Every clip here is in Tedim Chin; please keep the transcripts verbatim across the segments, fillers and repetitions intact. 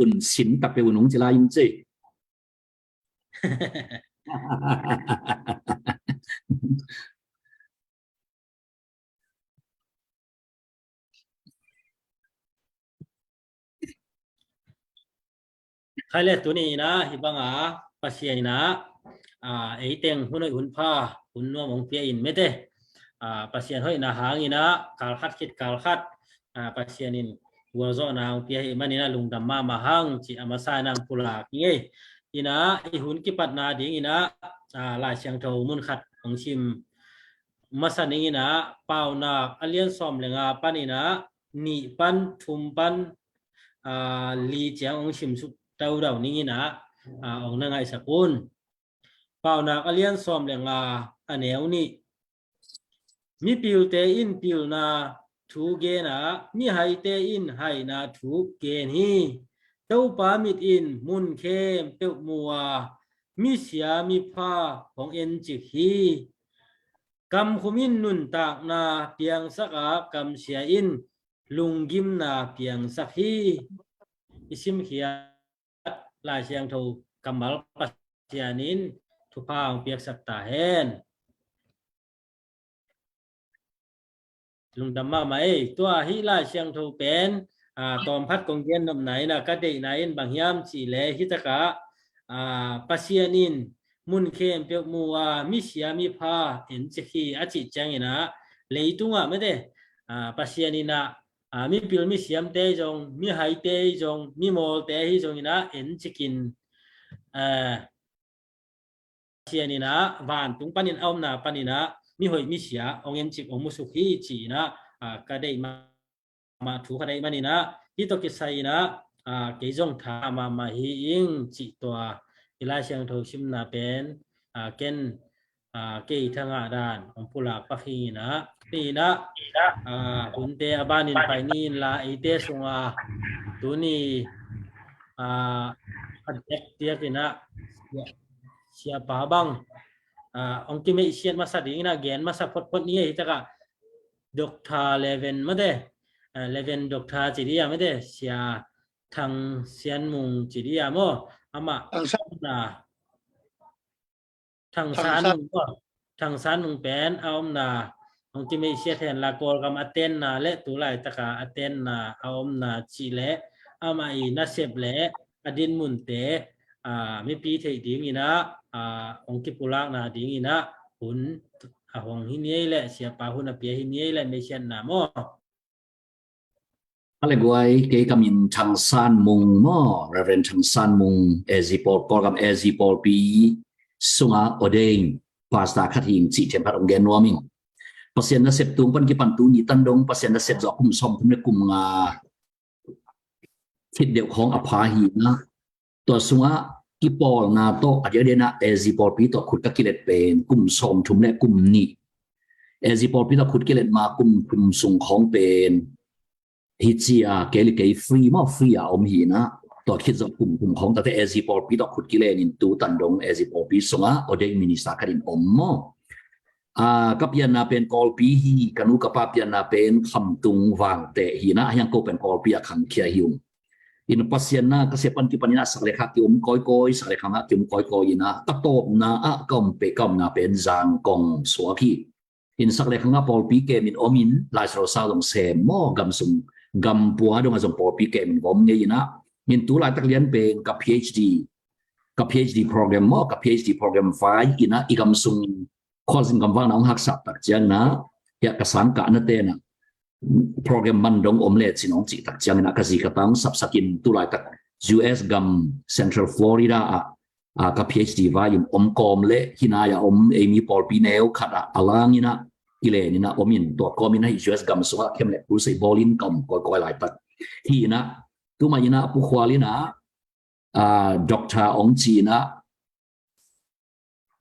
un sin tak pe un ung ci lai in ci. Khai le tuni ina hi banga Pasian ina a, eiteng hun hoih hun pha hun nuam hong pia in mete, a, Pasian hoihna hang ina kalkhat khit kalkhat, a, Pasian in gualzawhna hong pia hi manina lungdam mahmah hang ci a masa ina hong pulak hi ngei. Ina i hun kipatna ding ina, a, Lai Siangtho mun khat hong sim masa ning ina Paunak a lian sawm le nga pan ina nih pan thum pan, a, li ciang hong simsuk daudau ning ina, a, hong na ngaihsak un. Paunak a lian sawm le nga a neu nih. Mipilte in pilna thu gen a, mihaite in haina thu gen hi. Topa mit in mun khempeuh mu a, misia mipha hong encik hi. Kamkhum in nuntakna piangsak a, kamsia in lunggimna piangsak hi. I simkhiat Lai Siangtho kammal Pasian in thupha hong piaksak ta hen. Lungdam mahmah ei. Tua hih Lai Siangtho pen, a, tawmphat kong gen nopna ina ka deihna in bang hiam cih le hih takah, a, Pasian in mun khempeuh mu a, misia mipha encik hi a cih ciang ina leitungah mete, a, Pasian ina, a, mipil misiamte zong, mihaite zong, mimawlte hi zong ina encik in, a, Pasian ina vantung panin a omna pan ina mihoih misia hong encik hong musuk hi ci ina, a, ka deih mahmah thu ka deih man ina hih tawh kisai ina, a, kei zong tha mahmah hi ing cih tua i Lai Siangtho simna pen, a, ken, a, kei thangah dan hong pulak pak hi ina ni ina, a, hunte a banin pai ni inla eite sunga tuni, a, a dek tiak ina siapa bang, a, hong kimeihsiat masa ding ina gen masa photphot ni ei takah Doctor Leven mate, a, Leven Doctor ci dia mate, Sia Thang Sian Mung ci dia maw, amah Thang San, na Thang San Mung maw, Thang San Mung pen a omna hong kimeihsiat hen la Kawlgam a tenna le tu laitaka a tenna a omna cih le amah i nasep le a dinmunte, a, mipi theih ding ina, a, hong kipulakna ding ina hun a hong hi ni ei le siapa hun a pia hi ni ei le meihsiatna maw. A le guai, kei ka min Thang San Mung maw, Reverend Thang San Mung, A Z Pawl, Kawlgam A Z Pawlpi sunga ordain pastor khat hi ing cih themkhat hong gen nuam ing. Pasian nasep tung pan kipan tuni tan dong Pasian nasep zawh kum sawmthum le kum nga khit deuh khawng a pha hi ina, tua sungah kipawlna tawh a diakdiak ina A Z Pawlpi tawh khut ka kilet pen kum sawmthum le kum nih. A Z Pawlpi tawh khut kilet ma kum thum sung khawng pen hi cia kei le kei free maw, free a om hi ina, tua khit zawh kum thum khawng tate A Z Pawlpi tawh khut kilen in tu tan dong A Z Pawlpi sungah ordain minister khat in om maw. A, ka pianna pen Kawlpi hi, ka nu ka pa pianna pen Khamtung Vangteh hi ina, a hiang ko pen Kawlpi a khangkhia hi ung. Ina Pasian na ka sep pan kipan ina sak le kha ki-um kawikawi, sak le kha ngah ki-um kawikawi ina, ka tawpna ah ka om pe, ka omna pen Zangkong suak hi. Ina sak le kha ngah pawlpi kem in om in, lai salo sa zong sem maw, gam sung gam pua dong a zong pawlpi kem in va om ngei ina. Ina tu laitak lian pen ka P H D, ka P H D program maw, ka P H D program vai ina i gam sung khualzin gamvakna hong haksat tak ciang na, hiah ka sangkahna tena program man dong om le cin hong cih tak ciang ina ka zi ka tang sapsak in tu laitak U S gam Central Florida ah, a, ka P H D vai in om kawm le hi nai a om ei mi pawlpi neu khat ah a lang ina i len ina om in tua kawm ina hi U S gam sungah khem le crusade bawl in ka om kawikawi laitak hi ina, tuma ina Pu Khual ina, a, doctor hong ci ina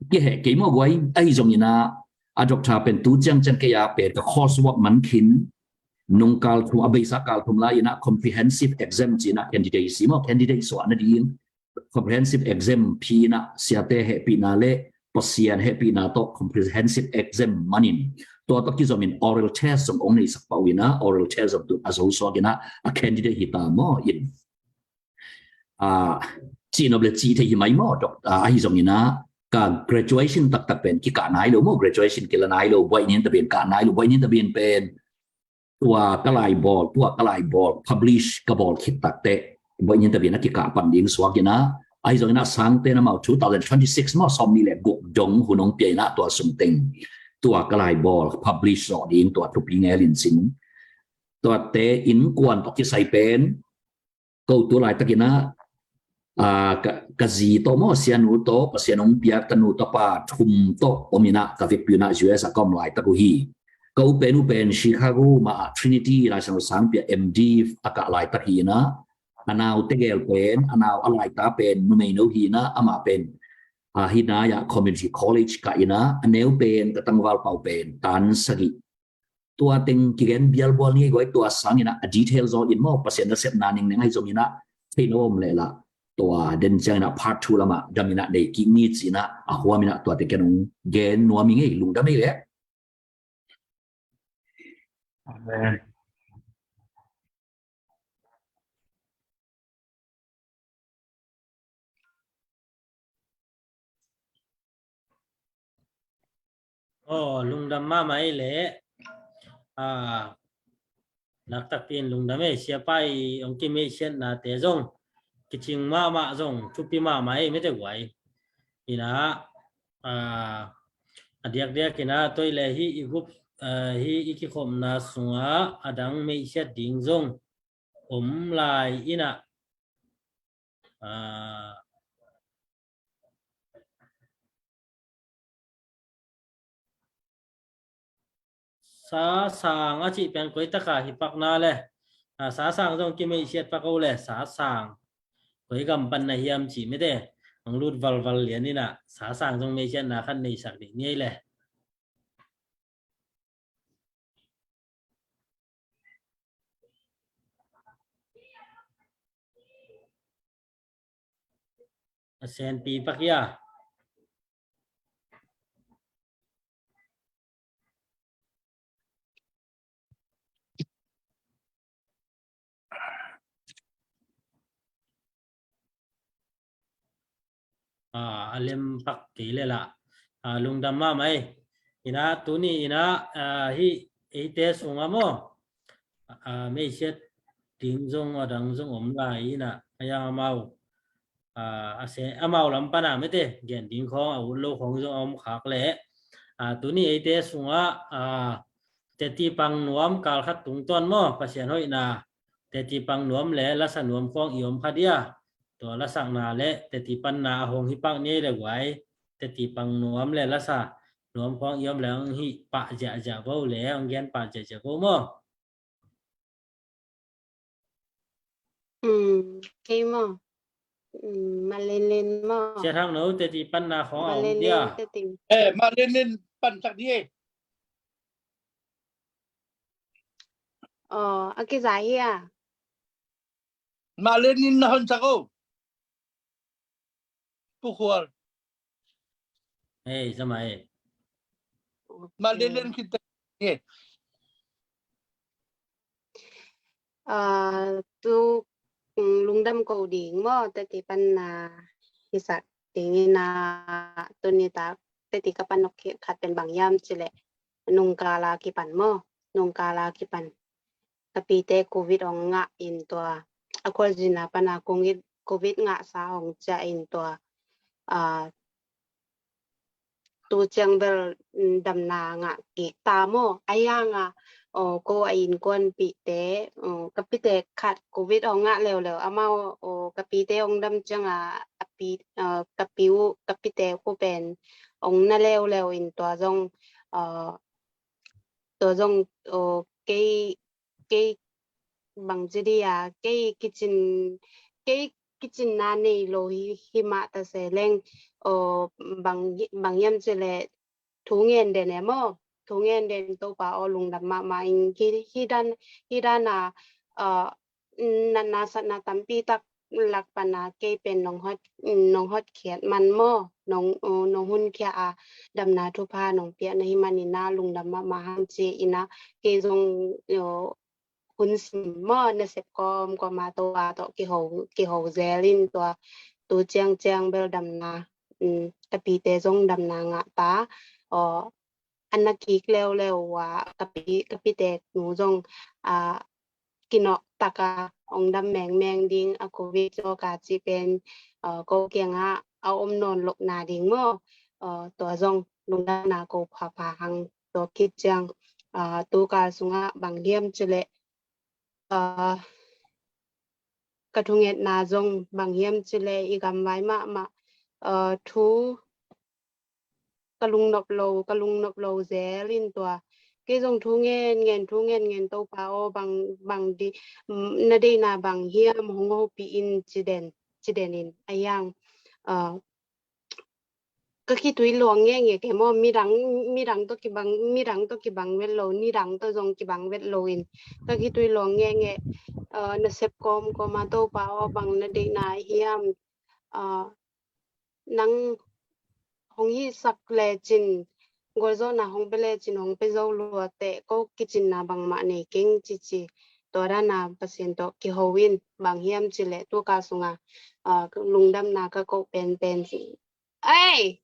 kiheh kei maw guai, ahi zong ina a doctor pen tu ciangciang kei a pen ka course work man khin nung kal thum, a beisa kal thum lai ina comprehensive exam ci ina candidate si maw, candidate suahna ding comprehensive exam phi ina siate hehpihna le Pasian hehpihna tawh comprehensive exam manin tua tawh kizom in oral test zong hong neisak pah uh ina oral test zong tu a zo suak ina a candidate hi ta maw in. ah, cih nop le cih thei hi mai maw, dok, ah, ahi zongin ah, ka graduation taktak pen kikah nai lo maw, graduation kila nai lo, buaih nin tabian kah nai lo, buaih nin tabian pen tua ka laibawl, tua ka laibawl publish ka bawl khit takteh buaih nin tabian a kikah pan ding suak in ah, ahi zongin ah sangte na mau two thousand twenty-six maw, sawm nih le guk dong hun hong pia in ah tua sungteng tua ka laibawl publish zawh ding tua thupi ngelin sin. Tuate innkuan tawh kisai pen ko tu laitakin ah, ah, ka, ka zi tawh maw, sianu tawh, Pasian hong piak tanu tapa thum tawh om in ah ka vekpi un ah U S a ka om laitak uh hi. Ka u pen, u pen Chicago mah ah Trinity Lai Siangtho sang pia M D a kah laitak hi in ah, a nau tegel pen, a nau a laita pen numei no hi in ah, amah pen, ah, hih nai ah Community College kah in ah, a neu pen ka tangval pau pen tan sagih. Tua teng kigen bialbual ni ei guai, tua sangin ah a detail zaw in maw, Pasian nasepna nengneng ahi zongin ah thei no om leh lah, tua den ciangin ah part two lamah damin ah nei kik ni ci-in ah a huamin ah tuate ken hong gen nuam ing ei, lungdam ei leh. Amen. Aw, lungdam mahmah ei leh. Ah, naktakpi in lungdam ei, siapa i hong kimeihsiatnate zong kicing mahmah zong thupi mahmah ei mete guai. Ina, ah, a diakdiak ina toi le hi i gup, ah, hi i kikhopna sunga a dang meihsiat ding zong om lai ina, ah, sasang a cih pen koi taka hi pakna le, ah, sasang zong kimeihsiat pak o le, sasang koi gam pan na hiam cih mete hong lut valval lian ina, sasang zong meihsiatna khat neisak dih ni ei le. A senpi pak ia. Ah, a lem pak kei le lah. Ah, lungdam mahmah ei. Ina tuni ina, ah, hi eite sunga maw, ah, meihsiat ding zong a dang zong om lai ina, a yang amau, ah, a se amau lam pana mete gen ding khawng a ut lo khawng zong a om khak leh, ah, tuni eite sunga, ah, teti pang nuam kal khat tungtawn maw, Pasian hoihna teti pang nuam le lasa nuam khawng i om kha dia. Tua lasakna le teti panna a hong hi pak ni ei le guai. Teti pang nuam le lasa nuam khawng i om le hong hi pah ziahziah vo le hong gen pah ziahziah vo maw. Um, kei maw? Um, Malinin maw? Siathang no teti panna khawng a om dia. Malinin teti. Eh, Malinin pansak ni ei. Aw, a kiza hi a. Malinin na hon sak o. Pu Khual. Ei, sama ei. Malinin khit ei. Ah, tu, mm, lungdam ko ding maw, teti panna hisak ding ina, tuni tak teti ka pan nok khat pen bang hiam cih leh, nungkala kipan maw, nungkala kipan. Ka pite covid ong ngah in tua, a khualzin a pana covid, covid ngahsa ong ciah in tua, ah, tu ciang bel, mm, damna ngah kik ta maw. A yang a, aw, ko a innkuanpihte, aw, ka pite khat covid ong ngah leuleu. Amau, aw, ka pite ong dam ciang a, a pi, aw, ka pi uh, ka pite khu pen ong na leuleu in tua zong, aw, tua zong, aw, kei, kei bang ci dia, kei kicin, kei kicinna nei lo hi, hi mah ta se leng, aw, bang, bang hiam cih leh thu ngen den e maw, thu ngen den Topa aw lungdam mahmah ing. Hi, hi dan, hi dan a, aw, natna satna tampi tak lak pana kei pen nong hot, nong hotkhiat man maw, nong, aw, nong hunkhia a damna thupha nong piakna hi man ina lungdam mahmah hang ci ina, kei zong, aw, hun sim maw, nasep kawm kawma Topa tawh kiho, kiho zel in tua tu ciangciang bel damna, um, ka pite zong damna ngah ta. Aw, a na kik leuleu a ka pi, ka pitek nu zong, a, kinawh taka ong dam mengmeng ding a Covid zawka ci pen, a, ko kiangah a om nawn lohna ding maw? A, tua zong lungdamna ko phapha hang. Tua khit ciang, a, tukal sungah bang hiam cileh, a, ka thungetna zong bang hiam cileh i gamvai mahmah, a, thu ka lungnop lo, ka lungnop lo zel in tua. Kei zong thu ngen ngen, thu ngen ngen Topa aw bang, bang di, mm, na deihna bang hiam hong hopih in ci den, ci den in a hiang. A, ka khitui luang nge nge ke maw, midang, midang tawh kibang, midang tawh kibang vet lo, nidang tawh zong kibang vet lo in. Ka khitui luang nge nge, a, nasep kawm kawma Topa aw bang na deihna hiam, a, nang hong hisak lecin, gualzawhna hong pia lecin hong pia zo lua teh ko kicinna bangmah nei keng cici. Tua dana Pasian tawh kiho in bang hiam cileh tukal sunga, a, lungdamna ka ko penpen. Ei!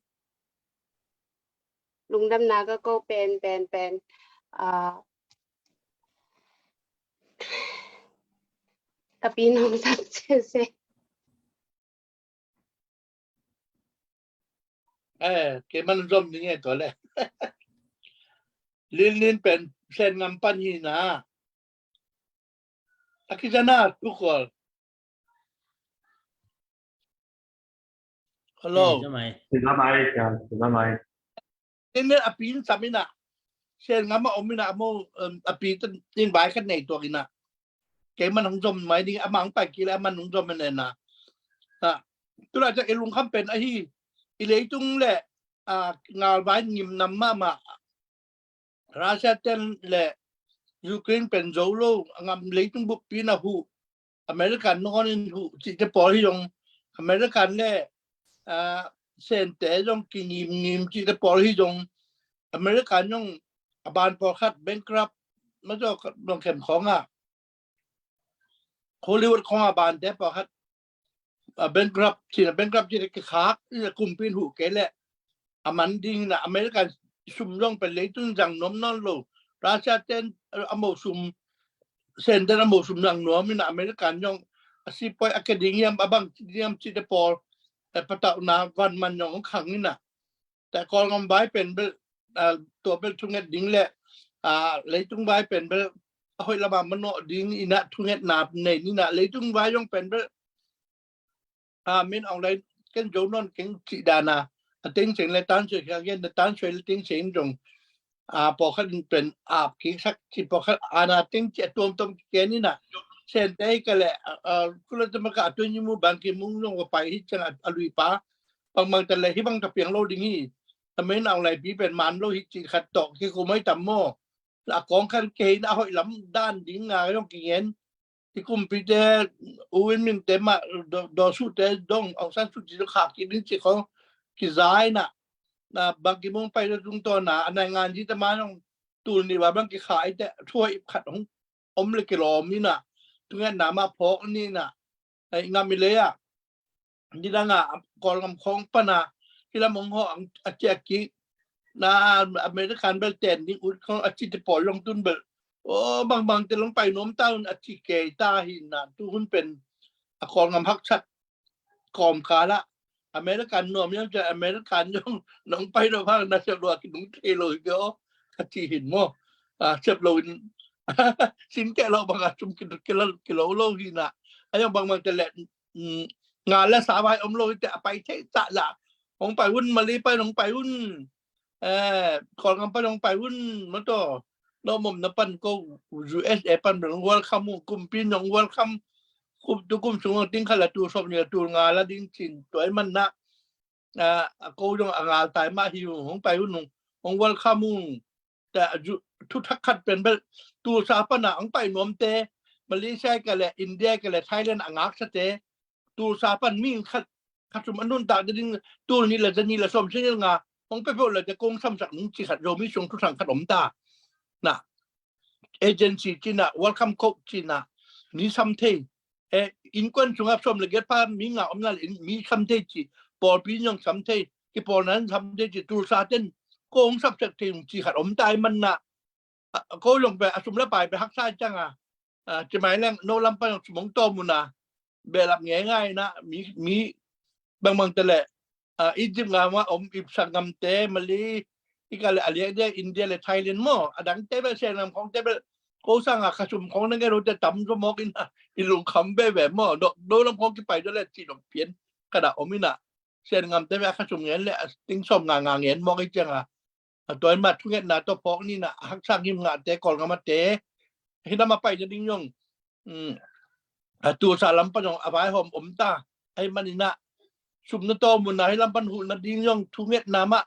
Lungdamna ka ko penpen pen. A, ka pi nong sak sese. Eh, kei man zom ding e tua le. Lilin pen Sen ngam pan hi na. A kizana tukol. Hello. Sila mai, sila mai. Ene a pi in sam ina. Sen ngam a om ina mo, um, a pi in vai kan nei tuak ina. Kei man hong zom mai ding, a mang pai kile a man hong zom ina na. Ha. Tula ca i lungkham pen ahi. I leitung le, a, ngalvai ngim nam mahmah. Russia ten le Ukraine pen zo lo, a ngam leitung buppi na huh. American nawn in huh cihte pawl hi zong, American le, a, Sente zong kingimngim cihte pawl hi zong, American zong a ban pawlkhat bankrupt, ma zaw zong khem khawng a, Hollywood khawng a bante pawlkhat, a, bankrupt cihna, bankrupt cihna kikhak, ina kumpi in huh kei le a man ding ina American sum zong pen leitung zang nuam nawn lo. Russia ten, a, a mo sum, Sen ten a mo sum zang nuam ina American zong a sipuai a ke ding hiam a bang ding hiam cihte pawl, e, patauhna van man zong khang ina. Tua Kawlgam vai pen bel, a, tua bel thunget ding le, a, leitung vai pen bel a hoih lama manawh ding ina thungetna nei nina leitung vai zong pen bel, a, Min Aung Hlaing ken zo nawn keng cih dana a tengceng le tansoi kha gen na tansoi le tengceng zong, a, pawlkhat in pen ap kiksak ci pawlkhat ana teng ci a tuamtuam kiken ina Sente ka le, a, a, kula tamaka a tuan yimu Ban Ki Moon zong va pai hi ciang a, a lui pa bangmang ta le hi bang ta piang lo ding hi. A Min Aung Hlaing pi pen man lo hi ci khat tawh kikum ai tam maw? A kawng khan kei na a hoih lam dan ding nga zong kingen. I kumpite, U Win Myint te mah, Do, Do Suu te dong, Aung San Suu Kyi dong khak kik ding ci khawng kizai na. Na Ban Ki Moon pai lo tung tawn na, a nai ngan zi te mah zong tul nih va bang kikha i te, thuai khat hong om le kilawm ina. Thungetna mah phawk ni na. Ai ngam i lei a. Nidang a Kawlgam khawng pan a, hi lam hong hawh ang a ciak kik na American bel ten ding ut khawng a cihte pawl zong tun bel. Aw, bangbang te long pai nuam ta un a ci kei ta hi na, tu hun pen a Kawlgam haksat kawmkal ah American nuam hiam ciah American zong nong pai lo hang na sep lo a kinung thei lo hi kei aw, ka ci hin maw. A, sep lo in sin keh lo bang a sum ki, ki lo, ki lo lo hi na. A zong bangbang te leh, mm, nga le sa vai om lo hi te a pai thei cah la. Hong pai un, Mali pai hong pai un. Eh, Kawlgam pan hong pai un, ma taw. Lawmom na pan ko U S A pan bel hong welcome un, kumpi in hong welcome. Kum tu kum sung hong ting khat la tul sawm ni la tul nga la ding cin, tua i man na. Ah, a ko zong a ngal tai mah hi un, hong pai un, hong, hong welcome un. Ta zu, thu thak khat pen bel, tul sa pan a hong pai nuamte, Malaysia ka le, India ka le, Thailand a ngaksate, tul sa pan mi khat, khat sum a nuntak ding, tul ni la, za ni la, sawm sing nga, hong pe peuh la, te kong samsak nung ci khat, Zomi sung thu thang khat om ta. Na. agency cinah, welcome coach cinah, mi sam thei. Eh, innkuan sungah sawm le giat pha mi nga om na le mi sam thei ci, pawlpi in zong sam thei, kipawlna in sam thei ci, Tulsa ten kong sapsak thei ci khat om tai manah, ko zong pen a sum le pai pen haksa cianga, ci mai leng no lam pan zong sum hong tawm una, behlap ngeingai na, mi, mi bangbang te le, Egypt ngam a om ipsak ngamte, Mali, i ka le a liak dia India le Thailand maw, a dangte bel Sian ngam khawngte bel ko sanga khasum khawng na ngen hote tam zo mawk ina, i lungkham veve maw, no lam khawng kipai zo le ci dong pian ka dah om ina, Sian ngamte bel a khasum ngen le a ting sawm nga nga ngen mawk i cianga, a tua in mah thungetna tawh phawk nina, a haksang him ngahte, Kawlngam ate, hi lam a pai nading zong, a Tulsa lam pan zong a vaihawm om ta, ahi maninah sum na tawm una hi lam pan huh nading zong thungetna mah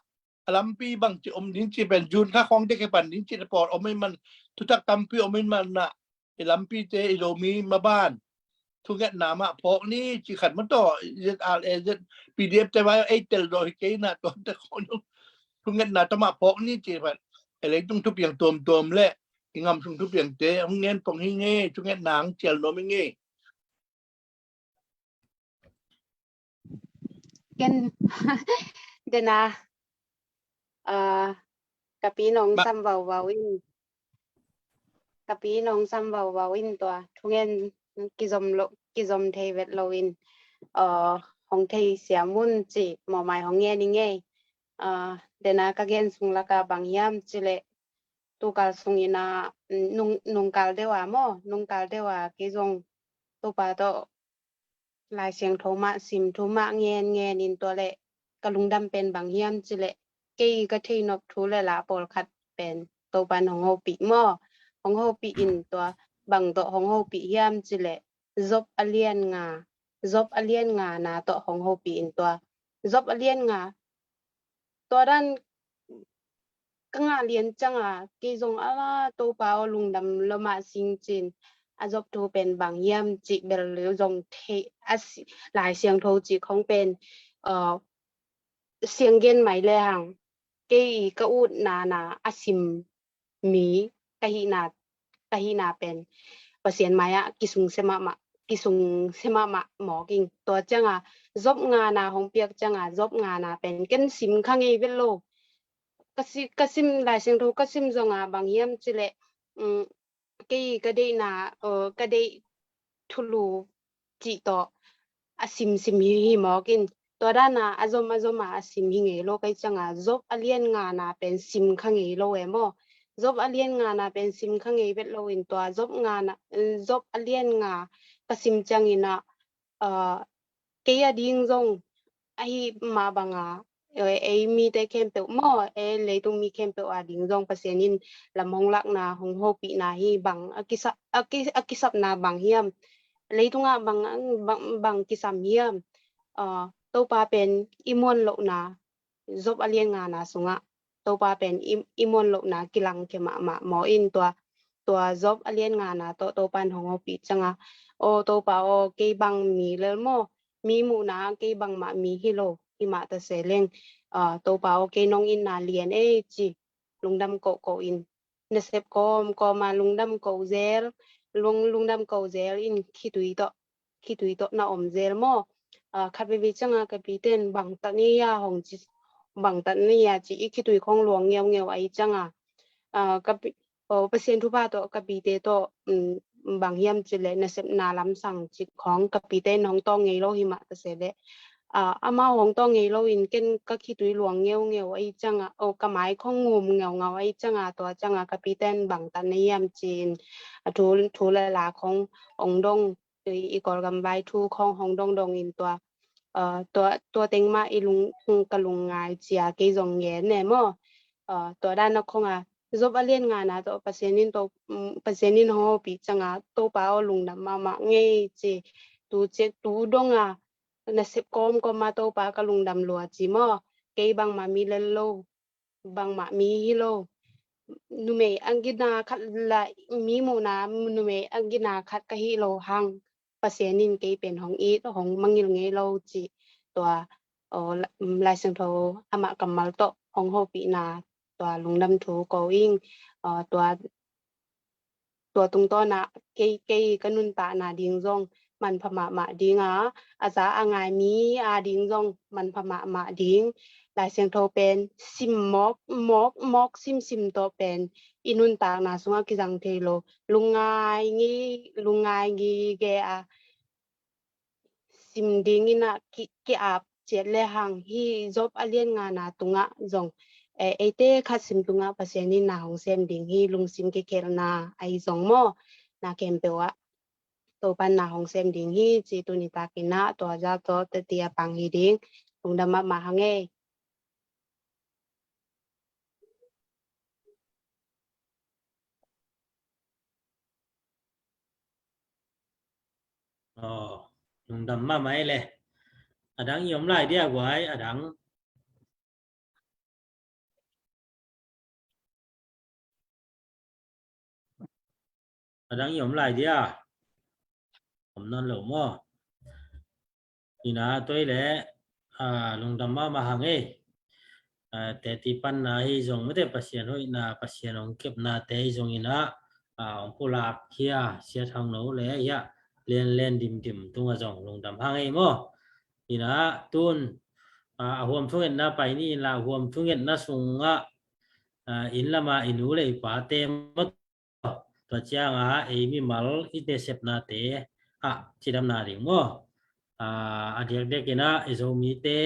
a lampi bangci om ding ci pen June kha khawng dek hi pan ding ci na pawl om ahi man, thutak tampi om ahi manah, i lampite, i Zomi maban thungetna mah phawk ni ci khat mataw, Z R A Z, P D F te vai ei tel zawh hi kei na, tuate khawng thungetna tawh mah phawk ni ci khat. E leitung thupiang tuamtuam le i ngam sung thupiangte hong ngen pong hi ngei, thungetna hong cial nuam hi ngei. Ken dena, ah, ka pi nong sam vauvau in, ka pi nong sam vauvau in tua thungen kizom lo, kizom thei vet lo in, ah, hong thei siam un ci mawmai hong ngen i ngei. Ah, dena ka gen sung laka bang hiam ci le, tukal sung ina, nung, nungkal deuh a maw, nungkal deuh a kei zong Topa tawh Lai Siangtho mah sim, thu mah ngen ngen in tua le ka lungdam pen bang hiam ci le, kei ka thei nop thu le la pawlkhat pen Topan hong hopih maw, hong hopih in tua bang tawh hong hopih hiam ci le, Job a lian nga, Job a lian nga na tawh hong hopih in tua Job a lian nga tua dan ka ngah lian cianga kei zong a Topa aw lungdam lo mah sing cin, a Job thu pen bang hiam cih bel zong thei a, Lai Siangtho cih khong pen, uh, sianggen mai le hang kei i ka utna na a sim mi ka hihna, ka hihna pen Pasian mai-ah kisung se mahmah, kisung se mahmah mawk ing. Tua cianga Job ngana hong piak cianga Job ngana pen ken sim kha ngei vet lo. Ka si, ka sim Lai Siangtho ka sim zonga bang hiam ci le, um, kei ka deihna, uh, ka deih thulu cih tawh a simsim hi, hi mawk in. Tua dana a zom a zoma a sim hi ngei lo kai cianga Job a lian ngana pen sim kha ngei lo e maw. Job a lian ngana pen sim kha ngei vet lo in tua Job ngana, Job a lian nga ka sim ciangina, uh, kei a ding zong ahi mah banga, ei mite khempeuh maw, ei leitung mi khempeuh a ding zong Pasian in lam hong lakna hong hopihna hi bang a kisap, a ki, a kisapna bang hiam, leitungah bang, bang, bang kisam hiam. Uh, Topa pen i muan lohna Job a lian ngana sungah Topa pen i, i muan lohna kilang khia mahmah maw in tua, tua Job a lian ngana tawh Topa in hong hopih cianga, aw Topa aw kei bang mi lel maw, mi muhna kei bangmah mi hi lo, hi mah ta se leng, uh, Topa aw kei nong itna lian ei ci lungdam kohkoh in, nasep kawmkawma lungdam koh zel, lung, lungdam koh zel in khitui tawh, khitui tawh na om zel maw. Uh, khat veve cianga ka piten bangtat nei a hong ci, bangtat nei a ci i khitui khong luang ngeungeu ahi cianga, uh, ka pi, aw Pasian thupha tawh ka pite tawh, um, bang hiam ci le nasepna lamsang ci khong ka pite in hong tawng ngei lo hi mah ta se le, uh, amau hong tawng ngei lo in ken ka khitui luang ngeungeu ahi cianga, aw ka mai khong ngum ngeungau ahi cianga tua cianga ka pite in bangtat nei hiam ci in, a thu, thu le la khong hong dong, i Kawlgam vai thu khong hong dongdong in tua, uh, tua, tua teng mah i lung, ka lungngai cia kei zong ngen ne maw. Uh, tua dana khonga Job a lian ngana tawh Pasian in tawh, um, Pasian in hong hopih cianga Topa aw lungdam mahmah ngei ci, tu ciek tu donga nasep kawmkawma Topa ka lungdam lua ci maw. Kei bangmah mi lel lo, bangmah mi hi lo. Numei a gina khat la, mi muhna numei a gina khat ka hi lo hang Pasian in kei pen hong it, hong mangil ngei lo ci tua, aw, Lai Siangtho amah kammal tawh hong hopihna tua lungdam thu ko ing, aw, tua tua tungtawn ah kei, kei ka nuntakna ding zong manpha mahmah ding a, a za a ngai mi a ding zong manpha mahmah ding. Lai Siangtho pen sim mawk, mawk, mawk sim sim tawh pen i nuntakna sungah kizang thei lo. Lungngai ngi, lungngai ngi ge a sim ding in ah ki, ki-ap ciat le hang hi. Job a lian ngana tungah zong, eh, eite khat sim tungah Pasian in na hong sem ding hi, lungsim kikhelna ahi zong maw, na khempeuh ah Topa'n na hong sem ding hi ci tuni takin ah tua zak tawh teti a pang hi ding. Lungdam mahmah hang ei. Aw, lungdam mahmah ei le. A dang i om lai dia guai, a dang. A dang i om lai dia. Om nawn lo maw? Ina tuai le, a, lungdam mahmah hang ei. A, teti panna hi zong mite Pasian hoihna, Pasian hong kepna te hi zong ina, a, hong pulak hia, Sia Thang No le hia, len len dim dim tunga zong lungdam hang ei maw? Ina tun, a, a huam thungetna pai ni in la, a huam thungetna sungah, a, inn lama i nu le i pate maw, tua cianga ei mimal i nasepnate ah cidamna ding maw? A, a diakdiak ina i Zomite,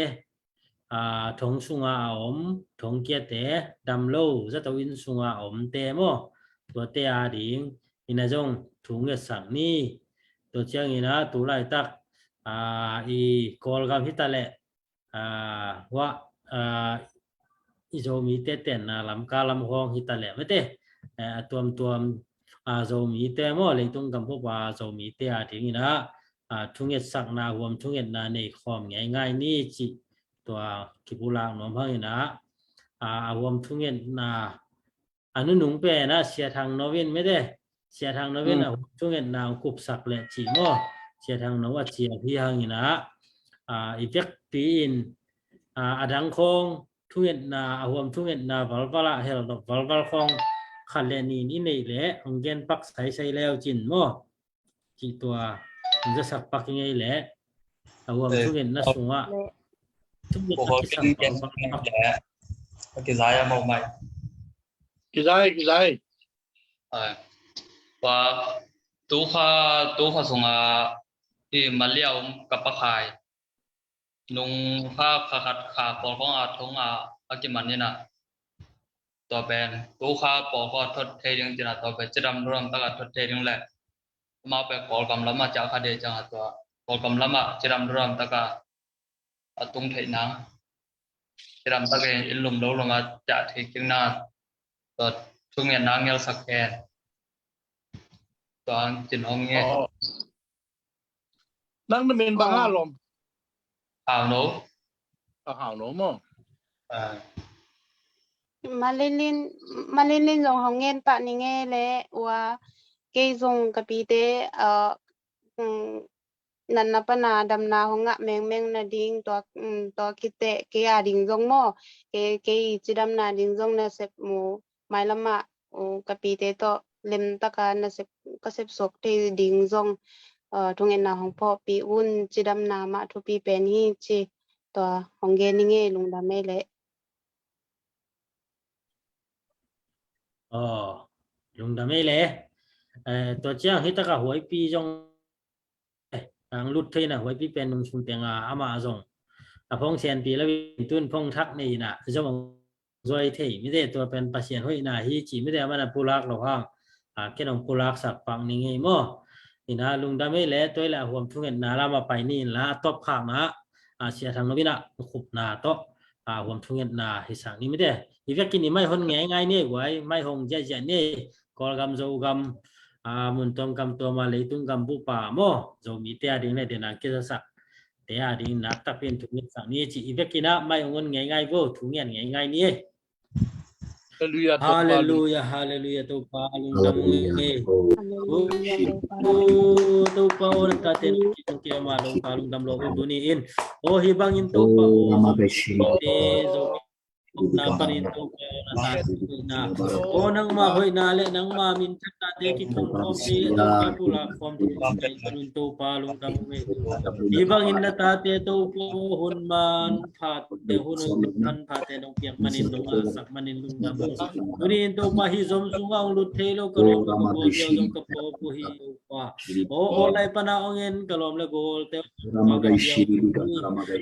a, thong sunga a om, thong kiate, dam lo zato inn sunga a omte maw? Tuate a ding ina zong thu ngetsak ni. Tua ciangina tu laitak, a, i Kawlgam hita leh, a, hua, a, i Zomite tenna Lamka lam hong hita leh mite, a, a tuamtuam, a, Zomite maw, leitung gam huapa Zomite a dingina, a, thungetsakna, huam thungetna nei khawm ngeingai ni cih tua kipulak nuam hangina, a, a huam thungetna a nunung pen ah Sia Thang No in mite, Sia Thang No in a huam thungetna hong kupsak leh cih maw? Sia Thang No a cial hi hangina, a, i vekpi in, a, a dang khawng thungetna, a huam thungetna valval ah helnop valval khawng khat le nin i neih leh hong gen pak saisai leu cin maw? Cih tua hong zasak pak i ngei leh a huam thungetna sungah thungetna kisak valval pak. Kizai a mawk mai. Kizai, kizai. Ai. Tua tukha, tukha sunga i Malia um ka pakhai. Nung kha kha khat kha pawlkawng a thong a a kiman ina. Tua pen tukha pawlkawng a thot thei ding cina tua pen cidam luram taka thot thei ding le. Amau pen Kawlgam lama ciah kha dei cianga tua Kawlgam lama cidam luram taka a tung theih nang. Cidam takin in lum lo lama ciah thei kik na. Tua thungetna ngelsak hen. Tua ang cin om nge. Nang na min bang a lom? Hau No. A Hau No maw? Malilin, Malilin zong hong ngen pah ni nge le ua kei zong ka pite, a, natna pana damna hong ngah mengmeng nading tua, tua khit teh kei a ding zong maw, kei, kei cidamna ding zong nasep mu mailamah, ka pite tawh lemtaka nasep, ka sepsuak thei ding zong, a, thungetna hong phawkpih un, cidamna mah thupi pen hi ci, tua hong gen i ngei, lungdam ei leh. Aw, lungdam ei leh. Eh, tua ciang hi taka huaipi zong ang lut thei na huaipi pen nung sum teng a ama zong a phong sianpi lo in tun phong thak nei na zong zuai thei mite tua pen Pasian hoihna hi ci mite a mana pulak lo hang a ken ong pulak sak pak ni ngei maw? Ina lungdam ei le tuai le a huam thungetna lama pai ni in la a tawp khakna a Sia Thang No in a khupna tawh a huam thungetna hi sak ni mite. Hi vekin i mai hon ngei ngai ni ei guai mai hong ziahziah ni ei Kawlgam Zogam a mun tuam gam tuam a leitung gam bupa maw Zomite a ding le denang kizasak te a ding naktak pin thungetsak ni ci i vekin a mai hong hon ngei ngai vo thunget ngei ngai ni ei. Halleluia, Topa. Halleluia, halleluia, Topa lungdam ngei. Halleluia, Topa. Topa o na ta ten ki tong ki ma Topa lungdam lo tu ni in. O hi bangin Topa o Zomite Zo omna panin Topa aw na taitungna, aw nangma hoihna le nangma minthanna te kikhawm khawm thei le Topa thulak khawm thei le Topa lungdam ung ei. Hih bangin na tate Topa aw hun manpha te hun hun manpha te nong piak manin nong ngahsak manin lungdam ung. Tuni in Topa hih zom sungah hong lut thei lo ka lawm ka gual zong ka phawk uh hi Topa. Aw online pana hong en ka lawm le gual te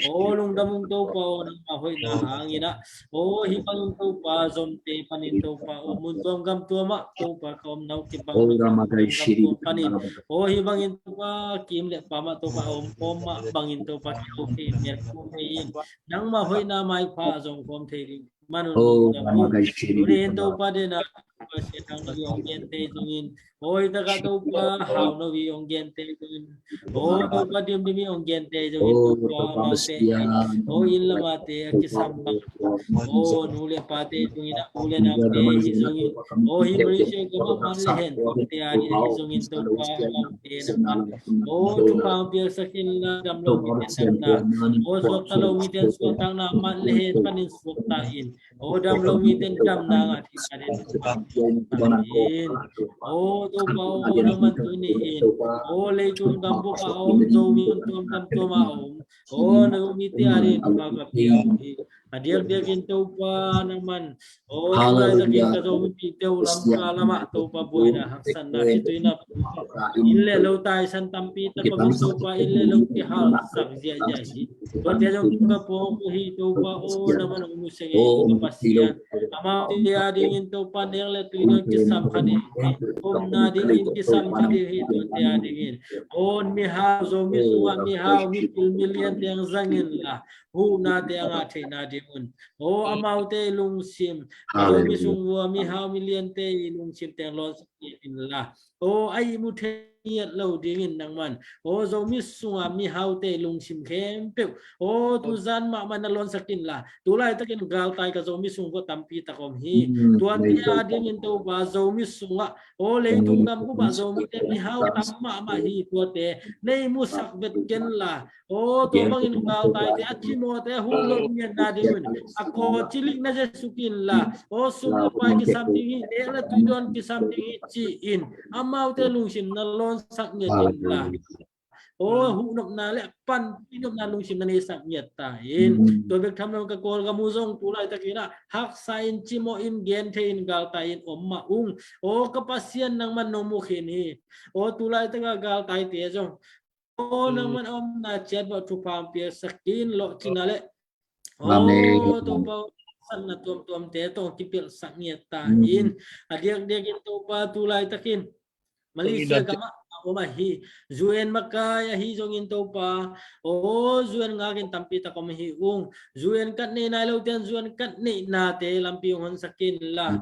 Aw lungdam ung Topa aw nangma hoihna hangin ah, aw hih bangin Topa zomte panin Topa aw mun tuam gam tuam ah Topa ka om nau kibang gam tuam panin, aw hih bangin Topa kim le pam ah Topa om om ah bangin Topa kiho thei mial khum thei in nangma hoihna maipha zong khawm thei ding manun lungdam ung. Tuni in Topa dena Pasian hang vi ong gen te zongin, aw hi takah Topa hau no vi ong gen te zongin, aw Topa dim dim hi ong gen te zongin Topa amaute, aw inn lamate a kisam bang, aw nu le pate zongin a u le naute hi zongin, aw hi Malaysia gam a man le hen tuate a ding hi zongin Topa amaute na man, aw thupha piaksak inla dam lo mite damna, aw suakta lo mite suaktakna man le hen panin suakta in, aw dam lo mite damna ngah thei ta den in, aw Topa aw nangman tuni in, aw leitung gam bup a om Zomi mun tuam gam tuam a om, aw na Zomite a ding thupha ka pia hi. A diakdiak in Topa nangman, aw tulaitak in ka Zomipihte uh Lamka lamah Topa buaina haksatna khituina inn le lo taisan tampi tak om in Topa inn le lo kihalsak ziahziah hi. Tuate zong ka phawk uh hi Topa aw nangman hong mu seng ei ka Pasian. Amaute a dingin Topa nek le tui dong kisam kha ding hi. Omna dingin kisam kha ding hi tuate a dingin. Aw mihau Zomi sungah mihau mipil milian teng zang inla huhna te a ngah theihna dingun, aw amaute lungsim, Zomi sung vua mihau milian te i lungsim teng lawnsak inla, aw a ihmu thei ngiat lo dingin nangman, aw Zomi sunga mihaute lungsim khempeuh, aw tuzan mahmah na lawnsak inla, tulaitakin galtai ka Zomi sung vua tampi tak om hi. Tuate a dingin Topa Zomi sungah, aw leitung gam bup ah Zomite mihau tam mahmah hi. Tuate nei musak vet kenla, aw tua bangin galtaite a thimawte a huhlo ngiatna dingun, a kaw cilik na zia suk inla, aw sum le pai kisam ding hi, nek le tui dawn kisam ding hi ci-in amaute lungsim na lawnsak ngiat inla, aw huhnopna le panpih nopna lungsim na neisak ngiat ta in. Tua bek tham lo ka Kawlgam uh zong tulaitakin ah haksa in cimawh in gen thei in galtai in om mah ung. Aw ka Pasian nangman nong mu khin hi. Aw tulaitak a galtaite zong, aw nangman a omna ciat bawh thupha piaksak in lawhcinna le, aw Topa aw sanna tuamtuamte tawh kipelhsak ngiat ta in. A diakdiakin Topa tulaitakin Malaysia gamah a om ahi U N makai ahi zongin Topa, aw U N ngakin tampi tak om ahi ung. U N card nei nai loten U N card neihnate lampi hong honsak inla,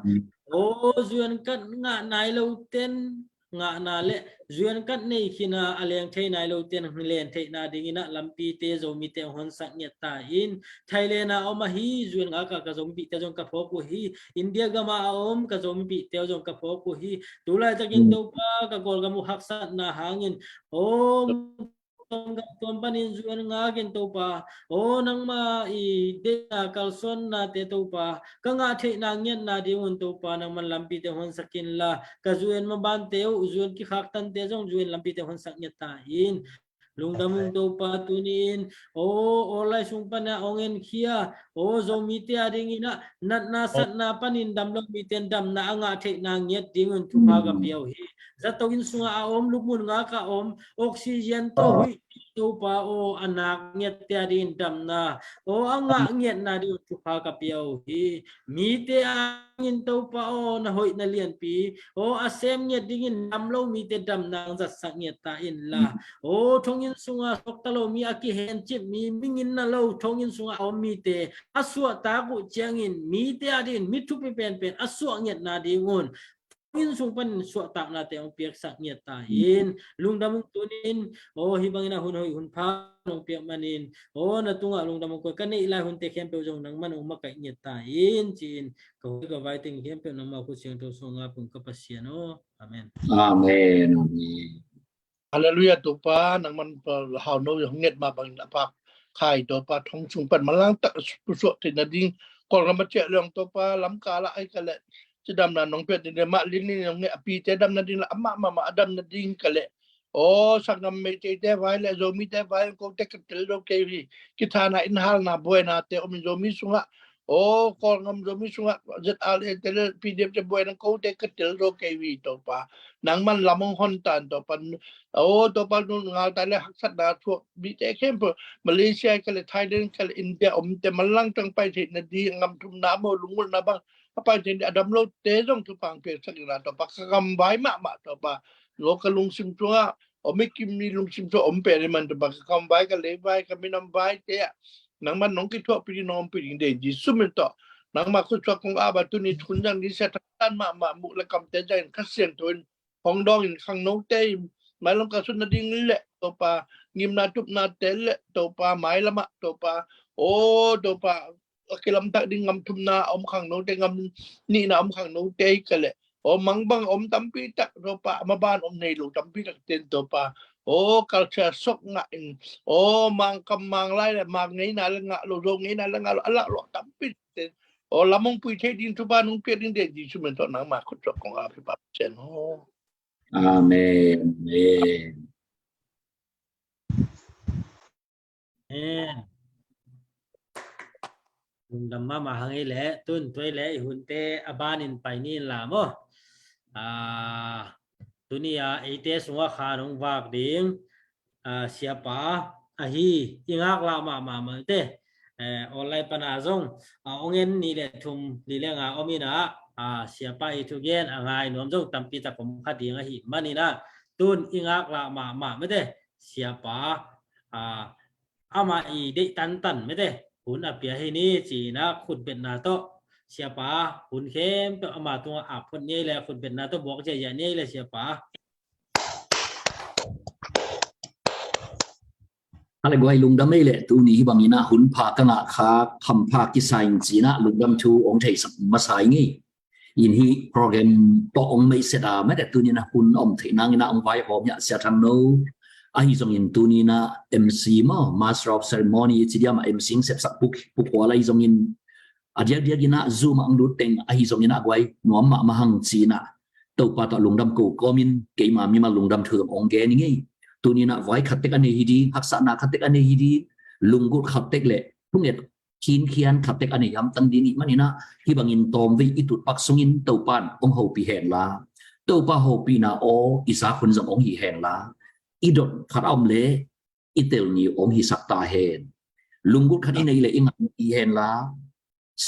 aw U N card ngah nai loten ngahna le U N card nei khina a leng thei nai loten len theihna dingin ah lampite Zomite hong honsak ngiat ta in. Thailand a om ahi U N ngak a ka Zomipihte zong ka phawk uh hi. India gama a om ka Zomipihte zong ka phawk uh hi. Tulaitakin Topa ka Kawlgam uh haksatna hangin, aw tuam gam tuam panin U N ngakin Topa, aw nangma i deihna kalsuannate Topa ka ngah theihna ngiatna dingun Topa nangman lampite hong honsak inla, ka U N mabante uh U N kikhaktante zong U N lampite hong honsak ngiat ta in. Lungdam ung Topa tuni in, aw online sung pana hong enkhia, aw Zomite a dingin ah natna satna panin damlo mite in damna a ngah theihna ngiat dingun thupha ka pia uh hi. Zato inn sungah a om, lupmun ngak a om, oxygen tawh huih Topa aw a nak ngiatte a dingin damna aw a ngah ngiatna dingun thupha ka pia uh hi. Mite a dingin Topa aw na hoih na lianpi aw a sem ngiat dingin damlo mite damna hong zatsak ngiat ta inla, aw thonginn sunga suakta lo mi a kihencip mi, mingin na lo thonginn sunga a om mite a suahtak uh ciangin mite a dingin mi thupi penpen a suah ngiatna dingun thonginn sung panin suahtaknate hong piaksak ngiat ta in. Lungdam ung tuni in, aw hih bangin a hun hoih hun pha hong piak manin, aw na tungah lungdam hong koih, ka neih lai hunte khempeuh zong nangman hong makaih ngiat ta in ci-in ka hoih ka vai teng khempeuh nangmah khut siangtho sungah pung ka Pasian aw. Amen. Amen. Amen. Halleluiah Topa, nangman pa hau no hong nget mah bangin a phak khai Topa, thong sung pan manlang tak pusuah theihna ding Kawlgam a ciah leng Topa lamkal ah ahi ka leh cidamna nong piak ding le mah lin in nong nge a pite damna ding le amah mahmah a damna ding ka leh. Aw, sanggam Meiteite vai le Zomite vai kote ka tel zo kei hi. Kithana in halna buainate om in Zomi sungah, aw, Kawlgam Zomi sungah Z R A te le P D F te buaina kote ka tel zo kei hi Topa. Nangman lam hong hon tan Topa. Aw Topa, nungalta le haksatna thuak mite khempeuh Malaysia ka le Thailand ka le India omte manlang tang pai theihna ding ngam thumna maw lunggulhna bang a pai theihna ding a dam lote zong thupha piaksak in la Topa, ka kamvai mahmah Topa. Lo ka lungsim sungah om i kim i lungsim sungah om pen i man Topa, ka kamvai ka leivai ka minam vaite ah nangman nong kithuahpih ding nong ompih ding deih Jesu min tawh nangmah khutsuak kong ap a tuni thun zang ding sia thaktan mahmah muh le kamte zangin Kha Siangtho in hong dawngin khangnote in mailam ka sutna ding le Topa ngimna tupnate le Topa mailamah Topa, aw Topa a kilamtak ding ngam thumna a om khangnote, ngam nihna a om khangnote ka le aw mangbang a om tampi tak Topa, a maban om nei lo tampi tak ten Topa, aw culture sok ngah in, aw mangkam manglai le mang ngeina le ngah lo, zo ngeina le ngah lo a lak lo tampi tak ten aw lam hong pui thei ding thupha nong piak ding deih Jesu min tawh nangmah khutsuak kong ap hi Pasian aw. Amen. Amen. Amen. Lungdam mahmah hang ei leh tun tuai leh i hunte a banin pai ni in la maw. Tuni a eite sungah khan hong vak ding siapa ahi i ngaklah mahmah malte online pana zong a ong en nih le thum li le nga om inah siapa i thugen a ngai nuam zong tampi tak om kha ding ahi maninah tun i ngaklah mahmah mete siapa amah i deih tantan mete hun a pia hi ni cinah khutbetna tawh siapa hun khempeuh ama tungah a phot ni ei le khutbetna tawh buak ziahziah ni ei le siapa. A le guai lungdam ei leh tuni hi bangin ah hun pha ka ngah kha hampha kisa in cinah lungdam thu ong theisak masa i ngei. In hi program tawh ong meihset a mete tuninah hun om theih nanginah ong vaihawm hiah Sia Thang No ahi zongin tuninah M C maw Master of Ceremony ci diam a M C ong sepsak pukhual ahi zongin a diakdiak inah Zoom ah ang lut teng ahi zongin ah guai nuam mahmah hang cinah Topa tawh lungdam ko kawmin keima mimal lungdam thu zong ong gen i ngei. Tuninah vai khat tek a nei hi ding, haksahna khat tek a nei hi ding, lunggulh khat tek le thunget khinkhian khat tek a nei hamtang ding i maninah hi bangin tawmvei i tutpak sungin Topa in ong hopih henla Topa hopihna aw i zak hun zong ong hi henla i dot khat a om le i tel ni ong hisak ta hen. Lunggulh khat i nei le i ngah ni hi henla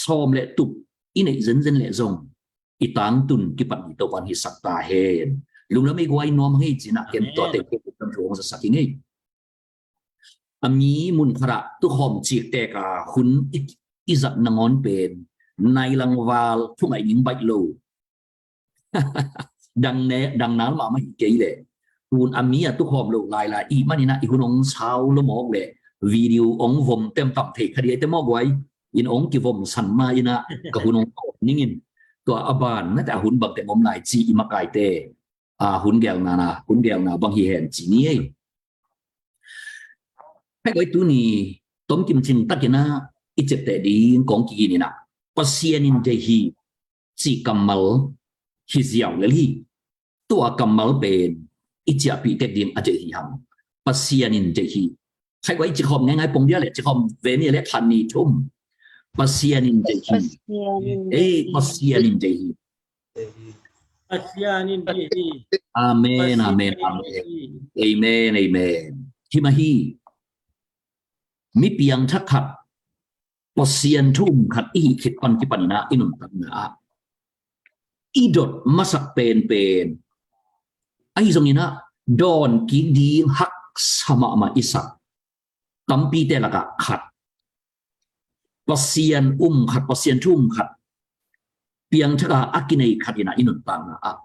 sawm le tup i neih zenzen le zong i tangtun kipat ni Topa in hisak ta hen. Lungdam ei guai nuam hang ei cinah ken tua teng ke lungdam thu hong zasak i ngei. A mi mun khatah tukhawm ciktek a hun i zat nangawn pen nai langval thungaih ning baih lo dang ne dang nal mahmah hi kei leh tun a mi a tukhawm lo lailai i maninah i hun ong sau lo mawk leh video ong vom temtam thei kha diaite mawk guai in ong kivom san ma inah ka hun ong kawm ningin tua a ban nate a hun bangte om lai ci i makaite a hun gelna na hun gelna bang hi hen ci ni ei. Hei guai tuni tomkim cing takinah i ciapteh ding kong kigin inah Pasian in deih hi cih kammal hi ziau lel hi. Tua kammal pen i ciahpih tek ding a deih hi hang. Pasian in deih hi. Khai guai cikhawm ngaingai pong dia le cikhawm ve mi le khan ni thum. Pasian in deih hi. Pasian in deih hi. Ei Pasian in deih hi. Pasian in deih hi. Pasian in deih hi. Amen, amen, amen. Amen, amen. Himah hi. Mi piangthak khat Pasian thu um khat i hih khit pan kipan inah i nuntakna ah i dot masak penpen ahi zonginah dawn kik ding haksa mahmah i sak tampite lakah khat Pasian um khat Pasian thu um khat piangthak a a kinei khat inah i nuntakna ah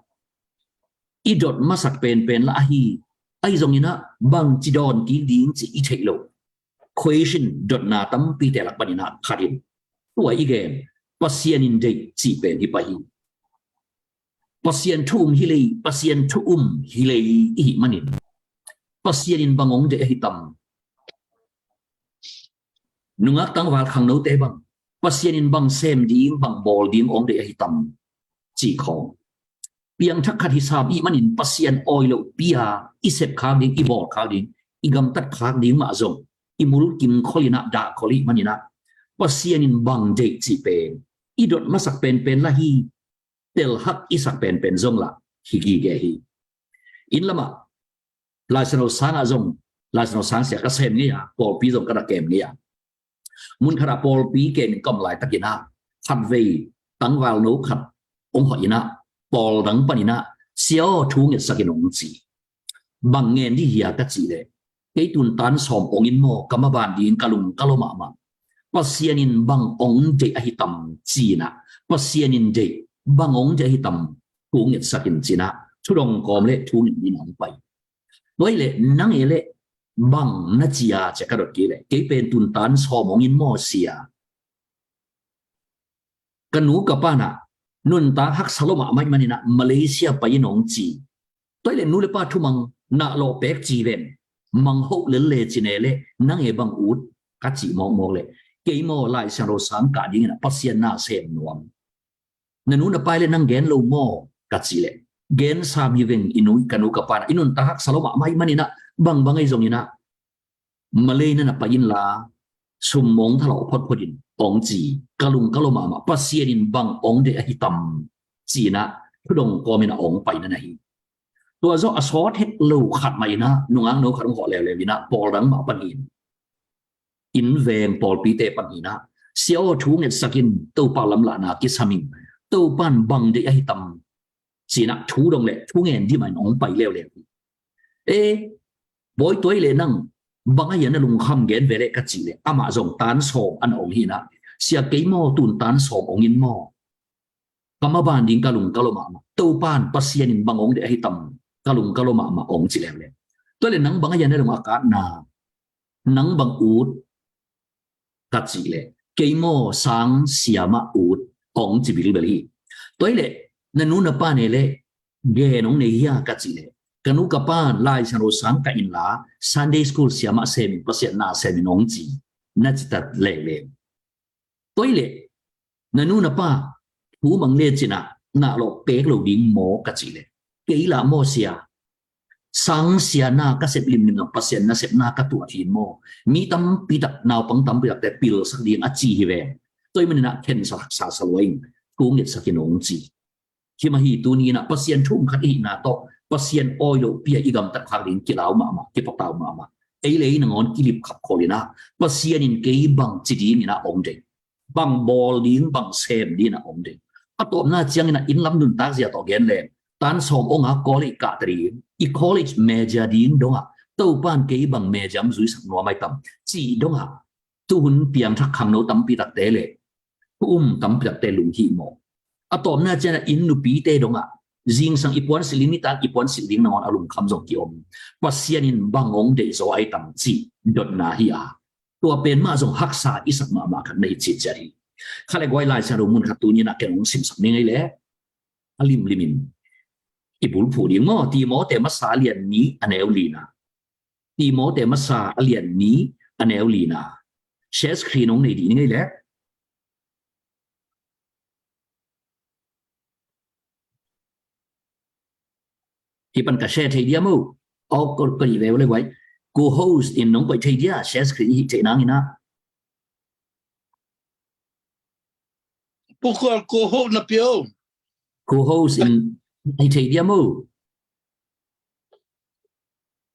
i dot masak penpen lah ahi ahi zonginah bangci dawn kik ding ci i theih lo. Question dotna tampite lak paninah khat in tua i gen Pasian in deih cih pen hi pah hi. Pasian thu um hi lei, Pasian thu um hi lei i hih manin Pasian in bang ong deih ahi tam? Nungak tangval khangnote bang Pasian in bang sem ding, bang bawl ding ong deih ahi tam, ci khawng. Piangthak khat hi sam ih manin Pasian awi loh pi-a i sep khak ding, i bawl khak ding, i gamtat khak ding mah zong i mulkim khol in ah, dah khol ih manin ah, Pasian in bang deih cih pen i dot masak penpen lah hi, tel hak i sak penpen zong lah hi gige hi. Inn lamah Lai Siangtho sang ah zong, Lai Siangtho sang sia ka sem ngei a, pawlpi zong ka na kem ngei a. Mun khat ah pawlpi kem in ka om laitakin ah, khatvei tangval no khat ong hawh in ah, pawl dang panin ah, "Sia aw, thu ngetsak in," ong ci. "Bang ngen dih hia?" ka cih leh, "Kei tun tan sawm ong in maw, ka maban ding ka lung ka lo mahmah. Pasian in bang ong deih ahi tam?" ci-in ah, "Pasian in deih, bang ong deih ahi tam? Thu ngetsak in," ci-in ah, thudong kawm leh thu nget dingin ong pai. "Tua ih leh nang e leh bang na ci a?" ci-a ka dot kik leh, "Kei pen tun tan sawm ong in maw, sia, ka nu ka pa'n ah nuntak haksa lo mahmah ih manin ah Malaysia pai in," ong ci. "Tua ih leh nu le pa thumang na lawh pek ci ven, mang hoh lel le," ci-in e leh, "Nang e bang ut?" ka cih mawkmawk leh, "Kei maw, Lai Siangtho sang kah dingin ah Pasian na sem nuam. Na nu na pa ih leh nang gen lo maw?" ka cih leh, "Gen sam hi veng, i nu, ka nu ka pa'n ah i nuntak haksa lo mahmah ih manin ah, bangbang ahi zongin ah Malay na na pai inla, sum mong thalawh photphot in," ong ci. "Ka lung ka lo mahmah, Pasian in bang ong deih ahi tam?" ci-in ah thudong kawmin ah ong pai na na hi. Tua zawh a sawt het lo khat mah in ah, nungak no khat ong hawh leuleu in ah, pawl dang mah pan hi in, inn veng pawlpite pan hi in ah, "Sia aw, thu ngetsak in, Topa lamlahna kisam ing, Topa'n bang deih ahi tam?" ci-in ah thu dong leh thu ngen dih mah in ong pai leuleu. "E, bawi, tua ih leh nang bang ahi a na lungkham, gen ve leh," ka cih leh, amah zong tan sawm a na ong hi in ah, "Sia, kei maw tun tan sawm ong in maw, ka maban ding ka lung ka lo mahmah. Topa'n, Pasian in bang ong deih ahi tam, ka lung ka lo mahmah," ong ci leuleu. "Tua ih leh nang bang ahi a na lung a katna, nang bang ut?" ka cih leh, "Kei maw, sang sia mah ut," ong ci bilbel hi. "Tua ih leh na nu na pa'n e leh gen ong nei hia?" ka cih leh, "Ka nu ka pa'n Lai Siangtho sang kah inla, Sunday school sia mah sem in, Pasian na sem in," ong ci. Na ci ta leuleu. "Tua ih leh na nu na pa thu mang lecin ah na lawh pek lo ding maw?" ka cih leh, "Kei lah maw, sia, sang sia na ka sep limlim zong Pasian nasepna ka tuat hi in maw, mi tampi tak, naupang tampi takte pilsak ding a ci hi veng. Tua ih manin ah khensa haksa sa lua ing, thu ngetsak in," ong ci. Hi mah hi, tuni in ah Pasian thu um khat i hihna tawh, Pasian awi loh pi-a i gamtat khak ding kilau mahmah, kipatau mahmah. Ei le ei nangawn kilip khap khol in ah, Pasian in kei bang ci dingin ah ong deih, bang bawl ding, bang sem dingin ah ong deih. A tawpna ciangin ah inn lam nuntak zia tawh gen leng, tan sawm ong a college kah ta ding, i college major ding dong ah, Topa'n kei bang major ong zuisak nuam ahi tam, cih dong ah, tuhun piangthak khangno tampi takte le thu um tampi takte lunghimawh. A tawpna ciangin ah inn nupite dong ah, zingsang i puansilh ding, nitak i puansilh ding nangawn a lungkham zong ki-om. Pasian in bang ong deih zaw ahi tam, cih dotna hi a, tua pen mah zong haksa i sak mahmah khat na hi citciat hi. Kha le guai, Lai Siangtho mun khat tuni in ah ken ong simsak ning ei le, a limlim in i bulphuh ding maw. Timote masa a lian nih, a neu lina. Timote masa a lian nih, a neu lina. Share screen ong nei dih ning ei le. Hih pan ka share thei dia maw? Aw, ko, ko nih ve le guai. Co-host in nong koih thei dia, share screen i hih theih nangin ah. Pu Khual, co-host na pia o. Co-host in hih thei dia maw?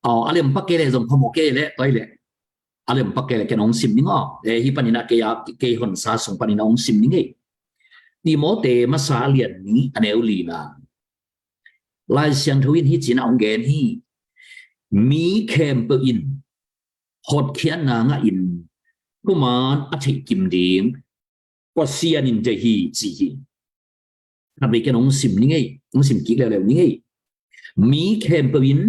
Aw, a liam pak kei le zong phamawh kei le, tua ih le. A liam pak kei le ken ong sim ning aw. Eh, hih panin ah kei a, kei honsa sung panin ah ong sim ning ei. Timote masa a lian nih, a neu lina. Lai Siangtho in hih ci-in ah ong gen hi. Mi khempeuh in hotkhiatna ngah in, thuman a theihkim ding Pasian in deih hi, ci hi. Khatvei ken ong sim ning ei, ong sim kik leuleu ning ei. Mi khempeuh in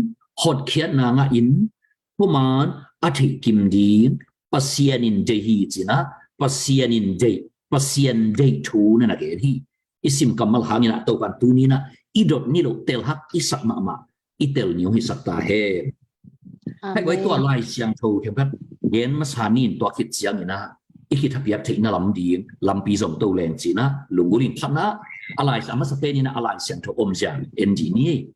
hotkhiatna ngah in, thuman a theihkim ding Pasian in deih hi, ci-in ah, Pasian in deih, Pasian deih thu na na gen hi. I sim kammal hangin ah Topa'n tuni in ah i dot niloh, tel hak i sak mahmah i tel ni ong hisak ta hen. Amen. Hih guai, tua Lai Siangtho themkhat gen masa ni in, tua khit ciangin ah i kithapiak theihna lam ding lampi zong to leng cihna lunggulh in. Khatna, a lai a masa penin a Lai Siangtho omzia en dih ni.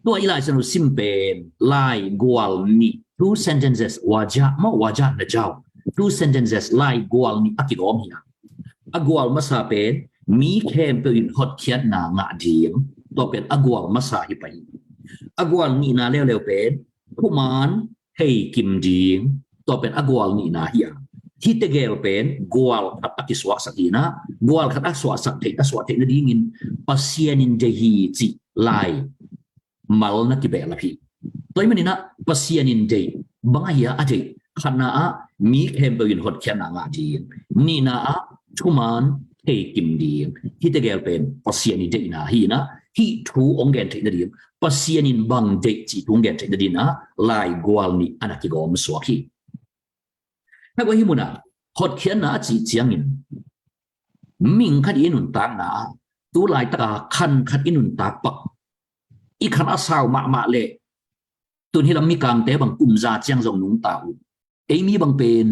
Tua i Lai Siangtho sim pen Lai gual nih, two sentences, wajah maw, wajah najau, two sentences, Lai gual nih a kigawm hi a. A gual masa pen mi khempeuh in hotkhiatna ngah ding, tua pen a gual masa hi pah hi. A gual nihna leuleu pen thuman theikim ding, tua pen a gual nihna hi a. Hih tegel pen gual khat a kisuaksak hi a, gual khat a suahsak theih, a suah theih nadingin Pasian in deih hi cih lai mal na kibehlap hi. Tua ahih manin ah Pasian in deih bang ahi a, a deih, khatna ah mi khempeuh in hotkhiatna ngah ding, nihna ah thuman theikim ding. Hih tegel pen Pasian i deihna hi a, hih thu hong gen theih nading, Pasian in bang deih cih thu hong gen theih nading ah Lai gual nih a na kigawm suak hi. Khaiguai, hih mun ah hotkhiatna a cih ciangin mihing khat i nuntakna ah tu laitak a khan khat i nuntak pak, i khan a sau mahmah leh, tun hih lam Mikangte bang kum za ciang zong nungta uh. Ei mi bang pen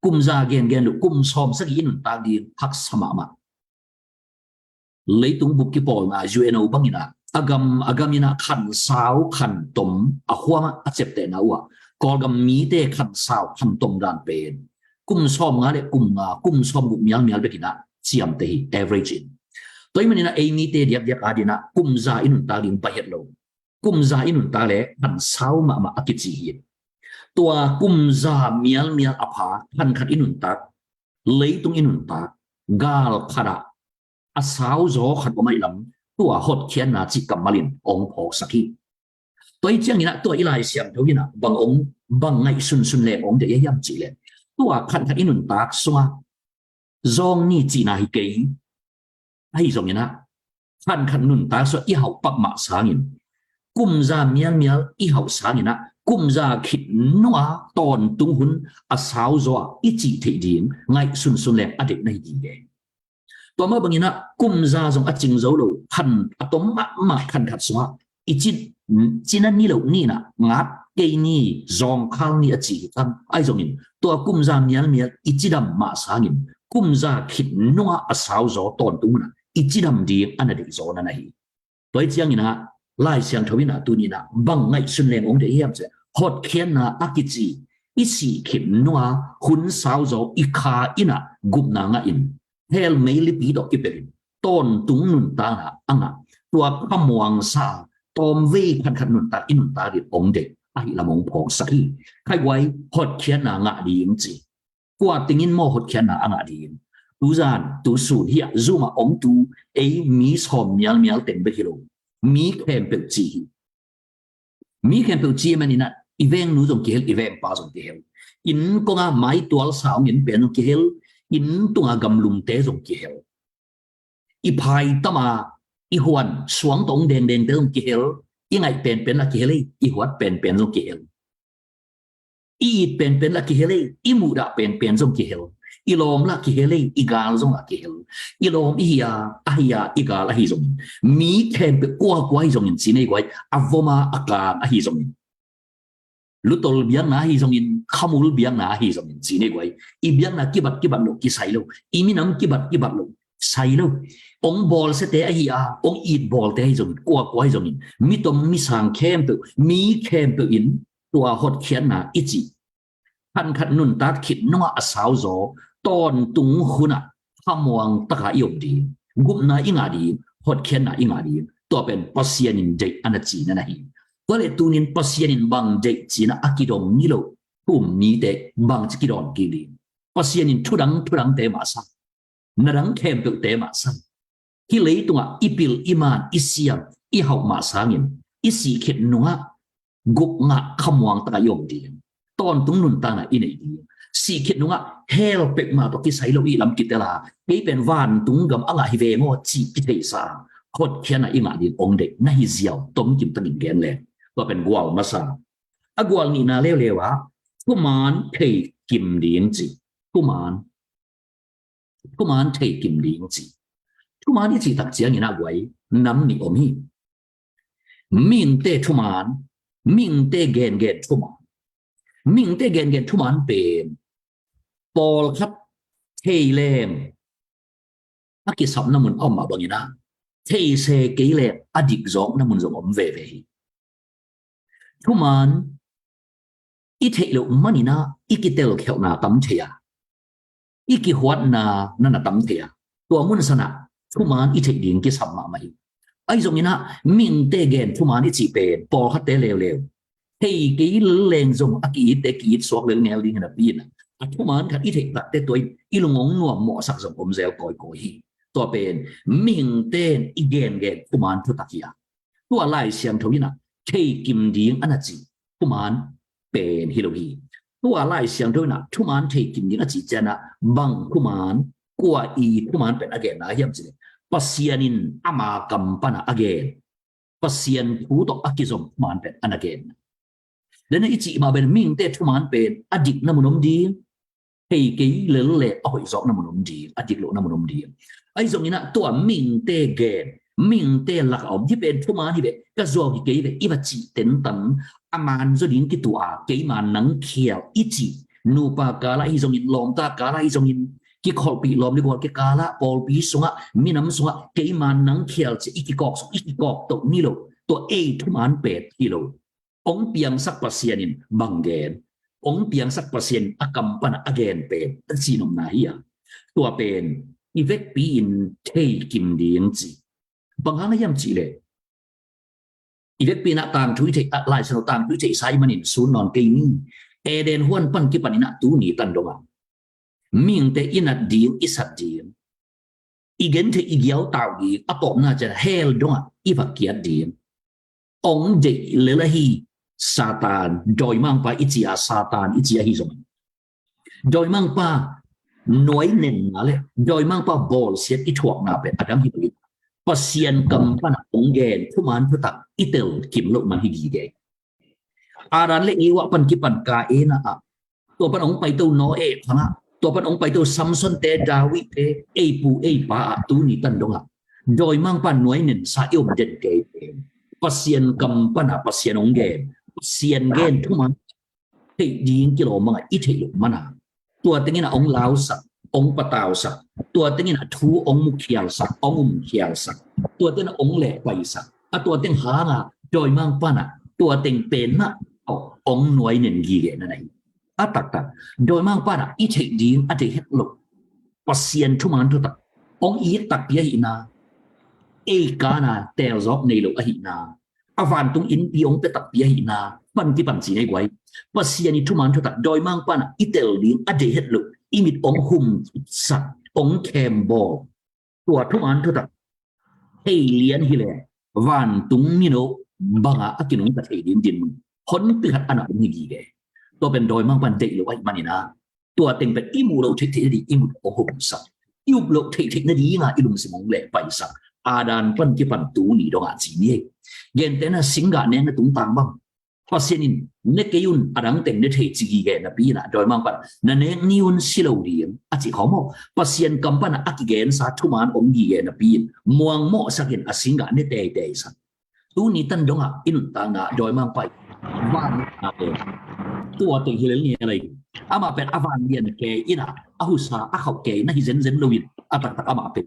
kum za gengen lo, kum sawm sagih i nuntak ding haksa mahmah. Leitung bup kipawlna U N O bangin ah a gam a gam in ah khan sau khan tom a huam ah a ciaptehna uh ah, Kawlgam mite khan sau khan tom dan pen kum sawm nga le kum nga, kum sawm guk mialmial bekin ah ciamteh hi, average in. Tua ahih manin ah ei mite diakdiak adingin ah kum za i nuntak ding pai het lo. Kum za i nuntak leh khan sau mahmah a kici hi. Tua kum za mialmial a pha khan khat i nuntak, leitung i nuntak, gal khat ah a sauzaw khat om ahih lam, tua hotkhiatna cih kammal in hong phawksak hi. Tua ahih ciangin ah tua i Lai Siangtho in ah bang hong, bang ngaihsunsun leng hong deih hiam cih leh, tua khan khat i nuntak sungah zawng ni cihna hi kei. Ahi zongin ah khan khat nuntak sungah i hauh pak mah sangin, kum za mialmial i hauh sangin ah kum za khit nunga tawntung hun a sauzaw a i cih theih ding ngaihsunsun leng a deih na hi ding hi. Tua mah bangin ah kum za zong a cing zo lo, khan a tom mahmah khan khat sungah i ci, cina ni lo ni in ah ngat kei ni, zawngkhal ni a ci hi tam. Ahi zongin tua kum za mialmial i cidam mah sangin kum za khit nunga a sauzaw tawntung hun ah i cidam ding a na deih zaw na na hi. Tua ahih ciangin ah Lai Siangtho in ah tuni in ah bang ngaihsun leng hong deih hiam cih leh, hotkhiatna a kici i sih khit nunga hun sauzaw i kha in ah gupna ngah in, hell meilipi tawh kipelh in tawntung nuntakna a ngah, tua khamuangsa tawmvei khan khat nuntak i nuntak ding hong deih ahih lam hong phawksak hi. Khaiguai, hotkhiatna ngah ding ci. Kua teng in maw hotkhiatna a ngah ding? Tuzan, tusun, hih ah Zoom ah hong tu ei mi sawm mialmial teng bek hi lo, mi khempeuh ci hi. Mi khempeuh ci ahih manin ah i vengnu zong kihel, i vengpa zong kihel, inn kong a maitual sa hong en pen zong kihel, inn tung a gamlumte zong kihel, i phaitam a i huan suang tawh hong dengdengte zong kihel, i ngaih penpen la kihel ei, i huat penpen zong kihel, i it penpen la kihel ei, i muhdah penpen zong kihel, i lawm la kihel ei, i gal zong la kihel. I lawm i hi a, ahi a, i gal ahi zongin, mi khempeuh kuakua ahi zongin, ci nei guai, a vom a, a kang ahi zongin, lutol biakna ahi zongin, khamul biakna ahi zongin, ci nei guai, i biakna kibat kibat loh kisai lo, i minam kibat kibat loh sai lo, hong bawlsiate ahi a, hong it bawlte ahi zongin, kuakua ahi zongin, mi tom mi sang khempeuh, mi khempeuh in tua hotkhiatna i cih khan khat nuntak khit nunga a sauzaw tawntung hun ah khamuang taka i om ding, gupna i ngah ding, hotkhiatna i ngah ding, tua pen Pasian in deih a na ci na na hi. Tua leh tunin Pasian in bang deih cihna a kidong ni lo thu-um mite bangci kidawn kik ding? Pasian in thudang thudangte mah sa, na dang khempeuhte mah sa, hih leitungah i pil, i man, i siam, i hauh mah sangin i sih khit nungah gup ngah khamuang takah i om ding, tawntung nuntakna i neih ding, sih khit nungah hell peuhmah tawh kisai lo i lam kitel a, kei pen vantung gam a ngah hi veng aw cih kitheihsa a, hotkhiatna i ngah ding hong deih na hi ziau, tomkim takin gen leng. Tua pen gual masa. A gual nihna leuleu ah thuman theikim ding ci. Thuman, thuman theikim ding ci. Thuman i cih tak ciangin a guai nam nih om hi. Mihingte thuman, mihingte gengen thuman. Mihingte gengen thuman pen Pawlkhat thei leng a kisapna mun a om mah bangin ah, thei se kei leng a dikzawkna mun zong om veve hi. Thuman i theih loh manin ah i kitelkhialhna tam thei a, i kihuatna na na tam thei a, tua mun sanah thuman i theih ding kisam mahmah hi. Ahi zongin ah mihingte gen thuman i cih pen pawlkhatte leuleu, thei kei lel leng zong a ki-itte ki-it suak lel ngel ding hi napi in ah, a thuman khat i theih takte tua in i lung hong nuam mawhsak zong om zel kawikawi hi. Tua pen mihingte in i gengen thuman thutak hi a, tua Lai Siangtho in ah thei kim ding a na cih thuman pen hi lo hi. Tua Lai Siangtho in ah thuman thei kim ding a cih ciangin ah bang thuman, kua i thuman pen a genna hiam cih leh, Pasian in ama kam pan ah a gen, Pasian thu tawh a kizom thuman pen a na gen. Lena i cih mah pen mihingte thuman pen a dikna mun om ding, thei kei lel le a hoihzawkna mun om ding, a diklohna mun om ding. Ahi zongin ah tua mihingte gen, mihingte lakah om, hih pen thuman hi ve, ka zuau hi kei ve, i va cih tentan a man zaw ding kituah a, keiman nang khial i cih, nupa kalah hi zongin, lawmta kalah hi zongin, kikholhpih lawm le gual kikalah, pawlpi sungah, minam sungah keiman nang khial cih i kikawk suk, i kikawk toh ni lo. Tua ei thuman pen hi lo. Hong piangsak Pasian in bang gen, hong piangsak Pasian in a kam pan a gen pen a ci nopna hi a, tua pen i vekpi in thei kim ding ci. Bang hang hiam cih leh, i vekpi in ah tangthu i theih, ah, Lai Siangtho tangthu i theihsa ahih manin sun nawn kei ni. Eden huan pan kipan in ah tuni tan dongah mihingte i nat ding, i sat ding, i gentheih i giautau ding, a tawpna ciang hell dongah i va kiat ding. Hong deih lel ahi Satan, dawimangpa i ci a, Satan i ci ahi zongin, dawimangpa nuai nenna le dawimangpa bawlsiat i thuakna pen a dang hi lo in, Pasian kam pan ah hong gen thuman thutak i tel kim loh man hi gige. Adam le Eva pan kipan Kain ah, tua pan hong paito Noah khang ah, tua pan hong paito Samson te, David te, ei pu ei pa ah, tuni tan dongah dawimangpa nuai nensa i om den kei pen Pasian kam pan ah Pasian hong gen, Pasian gen thuman theih ding kilawm bangah i theih loh man a, tua teng in ah hong lausak, hong patausak, tua teng in ah thu hong mukhialsak, hong umkhialsak, tua teng in ah hong lehpaisak, a tua teng hang a dawimangpa in ah tua teng pen mah tawh hong nuai nen gige na na hi. A taktak dawimangpa in ah i theih ding a deih het loh Pasian thuman thutak hong it takpi ahihna, ei kana teelzawk nei lo ahihna, a vantung innpi hong pia takpi ahihna pan kipan ci nei guai. Pasian i thuman thutak dawimangpa in ah i tel ding a deih het loh, i mit hong humsak, hong khembawl, tua thuman thutak thei lian hi leh vantung mino bangah a kinungta thei ding dinmun honpi khat a na om hi gige. Tua pen dawimangpa in deih lo ahih manin ah, tua teng pen i muh loh theihtheih nading i mit hong humsak, i up loh theihtheih nading a i lungsim hong lehpaisak, Adam pan kipan tuni dongah ci ni. Gentehna singgah nek na tungtang bang Pasian in ne kei un, a dang teng ne thei ci gige napi in ah dawimangpa in na nek ni un, si lo ding a ci khawm aw. Pasian kam pan ah a kigensa thuman om gige napi in muangmawhsak in a singgah ne teitei sak. Tuni tan dongah i nuntakna dawimangpa in vanglian a tua teng hi lel ngial ahi. Amah pen a vanglian kei in ah a husa a khauh kei na hi zenzen lo in, a taktak amah pen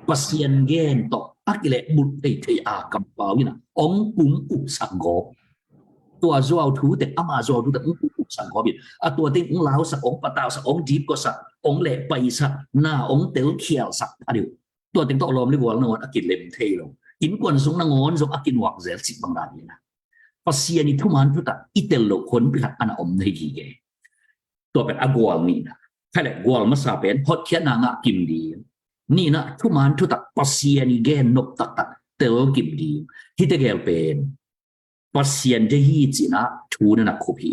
Pasian gen tawh a kilehbulh theithei a kampau in ah hong pum upsak gawp. Tua zuau thu teng, amah zuau thu teng hong pum upsak gawp in, a tua teng hong lausak, hong patausak, hong dipkuasak, hong lehpaisak, na hong telkhialsak a deuh. Tua teng tawh lawm le gual nangawn a kilem thei lo, innkuan sung nangawn zong a kinuak zel cih bang dan hi na. Pasian i thuman thutak i tel loh honpi khat a na om na hi gige. Tua pen a gual nihna. Khai le gual masa pen hotkhiatna ngah kim ding. Nihna, thuman thutak Pasian i gen nop taktak tel kim ding. Hihte gel pen Pasian deih hi cihna thu na na khup hi.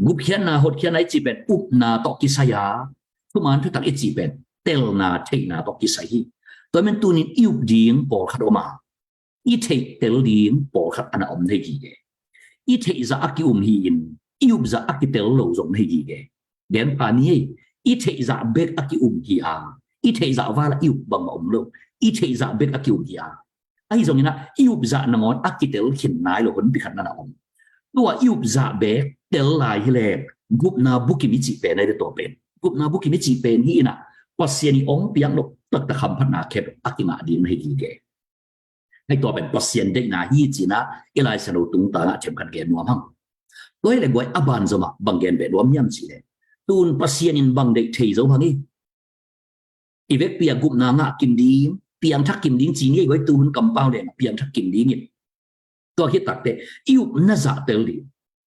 Gupkhiatna, hotkhiatna i cih pen upna tawh kisai a, thuman thutak i cih pen telna, theihna tawh kisai hi. Tua men tunin i up ding pawlkhat om a, i theih tel ding pawlkhat a na om na hi gige. I theih zah a ki-um hi-in i up zah a kitel lo zong na hi gige. Gen pha ni ei, i theih zah bek a ki-um hi a, i theih zah val ah i up bangmah om lo. I theih zah bek a ki-um hi a, ahi zongin ah i up zah nangawn a kitel khin nai lo honpi khat na na om. Tua i up zah bek tel lai hi leng gupna bukim i cih pen ahi ve, tua pen Gupna bukim i cih pen hi inah, Pasian i ong piak nop taktak hamphatna khempeuh a kingah ding na hi gige. Hei, tua pen Pasian deihna hi ci-in ah i Lai Siangtho tungtangah themkhat gen nuam hang. Tua hi leh guai, a ban zomah bang gen beh nuam hiam cih leh, tun Pasian in bang deih thei zo hang hi. I vekpi-a gupna ngah kim ding, piangthak kim ding ci ni ei guai, tuhun kampau leng piangthak kim ding in. Tua khit takteh i upna zahtel ding.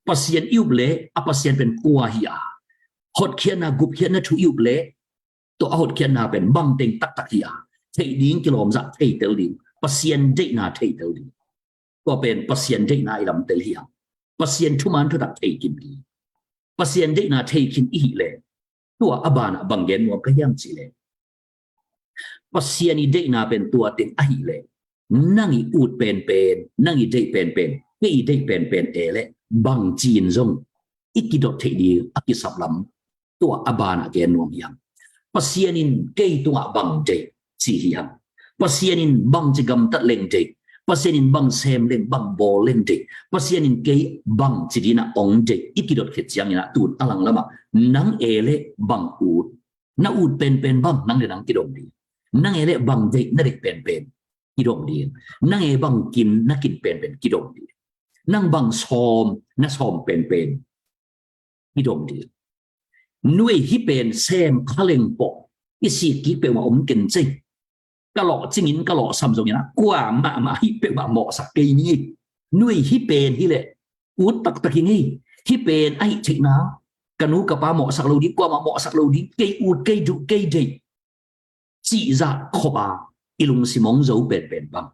Pasian i up leh a Pasian pen kua hi a, hotkhiatna, gupkhiatna thu i up leh, tua a hotkhiatna pen bangteng taktak hi a, theih ding kilawm zah theitel ding, Pasian deihna theitel ding. Tua pen Pasian deihna i lamtel hi a, Pasian thuman thutak thei kim ding. Pasian deihna thei khin i hih leh, tua a banah bang gen nuam ka hiam cih leh, Pasian i deihna pen tua teng ahih leh, nang i ut penpen, nang i deih penpen, kei i deih penpen e leh bang ci-in zong i kidot theih ding a kisap lam, tua a banah gen nuam hi hang. Pasian in kei tungah bang deih ci hi hang. Pasian in bangci gamtat leng deih, Pasian in bang sem leng, bang bawl leng deih, Pasian in kei bangci dinah ong deih i kidot khit ciangin ah, tun a langlamah nang e leh bang ut, na ut penpen bang nang le nang kidong ding. Nang e leh bang deih, na deih penpen kidong ding. Nang e bang kin, na kin penpen kidong ding. Nang bang sawm, na sawm penpen kidong ding. Nuei hi pen sem kha leng pawh i sik kik peuhmah om ken cei. Ka lawhcingin, ka lawhsam zongin ah, kua mahmah hih peuhmah mawhsak kei ni. Nuei hi pen hi leh ut taktak hi ngei. Hih pen ahih theihna, ka nu ka pa mawhsak lo ding, kuamah mawhsak lo ding, kei ut, kei duh, kei deih, cih zah khop a i lungsim ong zo penpen bang,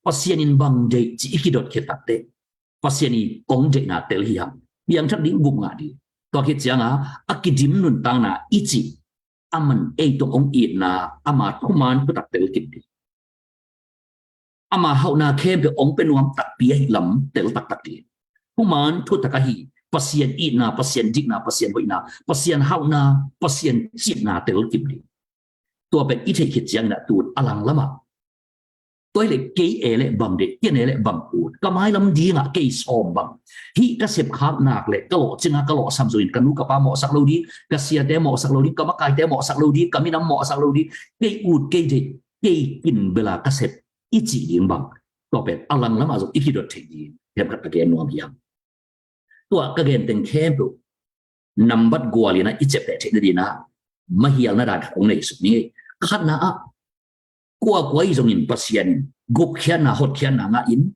Pasian in bang deih ci i kidot khit takteh, Pasian i ong deihna tel hi hang. Piangthak ding, gup ngah ding. Tua khit cianga a kidim nuntakna i cih, aman ei tung ong itna, ama thuman thutak tel kim ding. Ama hauhna khempeuh ong pia nuam takpi ahih lam tel taktak ding. Thuman thutak ahi, Pasian itna, Pasian dikna, Pasian hoihna, Pasian hauhna, Pasian citna tel kim ding. Tua pen i theih khit ciangin ah, tun a langlamah, tua hi leh kei e leh bang deih, ken e leh bang ut, ka mailam dingah kei sawm bang, hih ka sepkhak nak leh ka lawhcinga ka lawhsam zongin ka nu ka pa mawhsak lo ding, ka siate mawhsak lo ding, ka makaite mawhsak lo ding, ka minam mawhsak lo ding, kei ut, kei deih, kei kin bela ka sep i cih ding bang, tua pen a langlamah zong i kidot theih ding themkhat ka gen nuam hi hang. Tua ka gen teng khempeuh nambat gual in ah i ciapteh theih nadingin ah mahialna dan khat ong neisuk ni. Khatna ah, kuakua hi zongin Pasian in gupkhiatna, hotkhiatna ngah in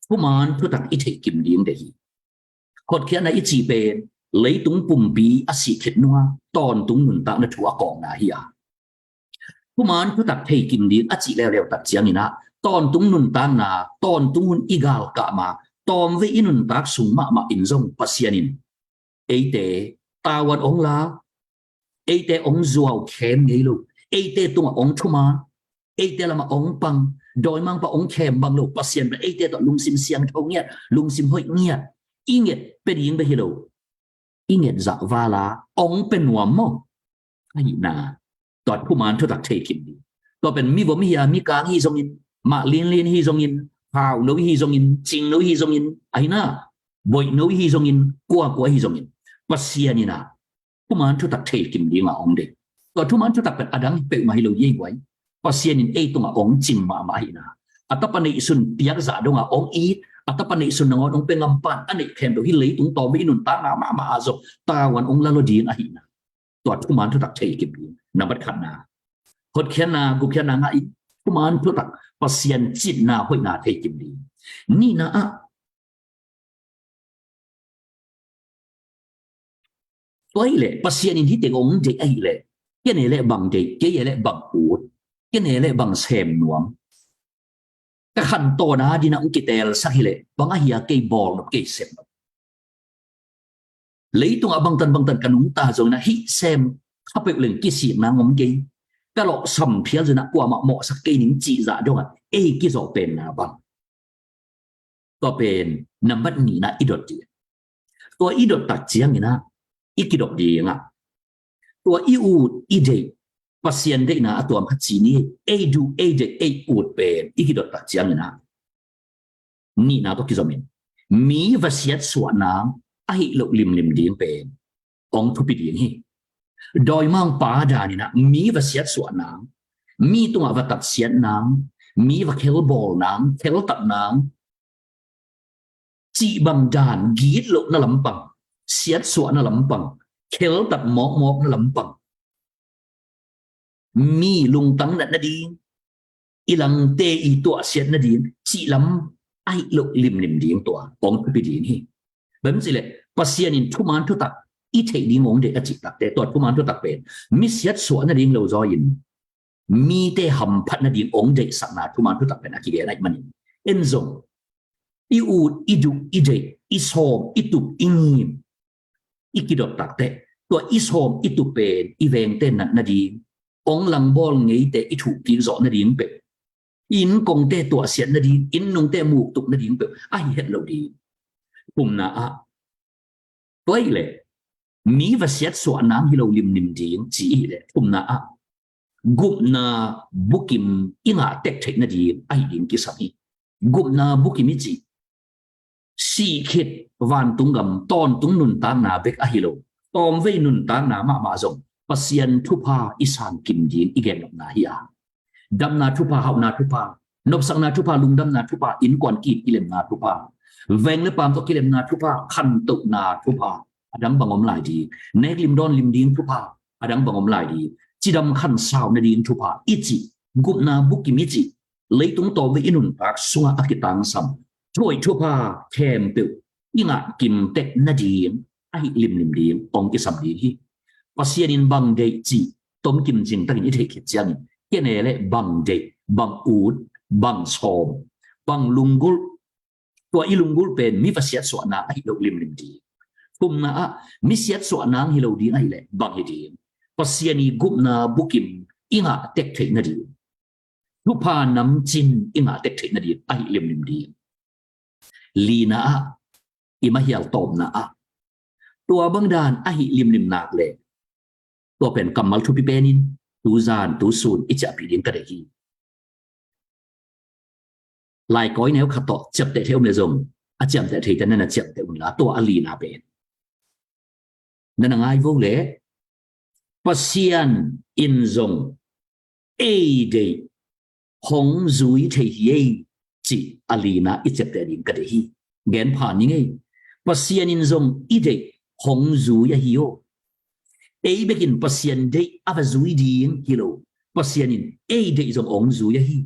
thuman thutak i theih kim ding deih hi. Hotkhiatna i cih pen leitung pumpi a sih khit nunga tawntung nuntakna thu a kawkna hi a, thuman thutak thei kim ding a cih leuleu tak ciangin ah, tawntung nuntakna, tawntung hun i galkah ma, tawmvei i nuntak sung mahmah in zong Pasian in eite tavuan ong la, eite ong zuau khem ngei lo, eite tungah ong thuman, eite lamah ong pang, dawimangpa ong khem bang lo, Pasian pen eite tawh lungsim siangtho ngiat, lungsim hoih ngiat i nget pia ding bek hi lo, i nget zah vala ong pia nuam maw? Ahihna, tua thuman thutak thei kim ding. Tua pen mivom hi a, mikang hi zongin, mah linlin hi zongin, hauno hi zongin, cingno hi zongin, ahihna, boihno hi zongin, kuakua hi zongin, Pasian in ah thuman thutak thei kim ding a ong deih. Tua thuman thutak pen a dang peuhmah hi lo ei guai. Pasian in ei tungah ong cing mahmah ahihna, a tapa neihsun piak zah dongah ong it, a tapa neihsun nangawn ong pia ngam pan a neih khempeuh hih leitung tawmvei i nuntakna mahmah ah zong tavuan ong la lo ding ahihna, tua thuman thutak thei kim ding. Nambat khatna, hotkhiatna, gupkhiatna ngah in thuman thutak Pasian citna hoihna thei kim ding. Nihna ah, tua hi leh Pasian in hih teng ong deih ahih leh, ken e leh bang deih, kei e leh bang ut, ken e leh bang sem nuam, ka khantawn a dingin ah ong kitelsak hi leh, bang ahi a kei bawl nop, kei sep nop? Leitungah bangtan bangtan ka nungta zongin ah, hih sem kha peuh leng kisikna ngom kei, ka lawhsam phial zongin ah kuamah mawhsak kei ning cih zah dongah ei kizawh penna bang. Tua pen nambat nihna i dot ding. Tua i dot tak ciangin ah i kidop ding ah, tua i ut i deih, Pasian deihna a tuam khat ci ni, ei duh ei deih ei ut pen i kidot tak ciangin ah, nihna tawh kizom in, mi va siatsuah nang ahih loh limlim ding pen ong thupi ding hi. Dawimangpa danin ah mi va siatsuah nang, mi tungah va tatsiat nang, mi va khelbawl nang, kheltat nang cih bang dan gitlohna lampang, siatsuahna lampang, kheltat mawkmawkna lampang, mi lungtang nat nading, i langte i tuahsiat nading cih lam ahih loh limlim ding tua hong thupi ding hi. Bang cih leh Pasian in thuman thutak i theih ding hong deih a cih takte tua thuman thutak pen mi siatsuah nading lo zaw in mite hamphat nading hong deihsakna thuman thutak pen a kigen ahih manin en zong i ut, i duh, i deih, i sawm, i tup, i ngim, i kidot takteh tua i sawm i tup pen i vengte nat nading, hong langbawl ngeite i thuhkik zawh nading peuh, i innkongte tuahsiat nading, inn nungte muktuk nading peuh ahi het lo ding. Thumna ah tua ahih leh mi va siatsuah nang hi lo limlim ding ci i hih leh thumna ah gupna bukim i ngah tek theih nading ahi ding kisam hi. Gupna bukim i cih sih khit vantung gam tawntung nuntakna bek ahi lo, tawmvei nuntakna mahmah zong Pasian thupha i sankim ding i gennopna hi a, damna thupha, hauhna thupha, nopsakna thupha, lungdamna thupha, innkuan ki-it kilemna thupha, veng le paam tawh kilemna thupha, khantohna thupha, a dang bang om lai ding, nek lim dawn lim ding thupha, a dang bang om lai ding, cidam khansau nading thupha i cih, gupna bukim i cih, leitung tawmvei i nuntak sungah a kitangsam thuhoih thupha khempeuh i ngah kimtek nading ahi limlim ding hong kisam ding hi. Pasian in bang deih cih tomkim zingtakin i theih khit ciangin kene le bang deih, bang ut, bang sawm, bang lunggulh, tua i lunggulh pen mi va siatsuah nang ahi lo limlim ding. Thumna ah mi siatsuah nang hi lo ding ahih leh bang hi ding? Pasian i gupna bukim i ngah tek theih nading, thupha namcin i ngah tek theih nading ahi limlim ding. Lina ah i mahial tawpna ah tua bang dan ahi limlim nak leh tua pen kammal thupi penin tuzan tusun i ciahpih ding ka deih hi. Laikawi neu khat tawh ciapteh thei um le zong a ciamteh theite na na ciamteh unla tua a lina pen na na ngai vo le Pasian in zong ei deih hong zui thei hi ei cih a lina i ciapteh ding ka deih hi. Gen pha ning ei. Pasian in zong i deih hong zui ahi aw. Ei bekin Pasian deih a va zui ding hi lo. Pasian in ei deih zong hong zui ahi.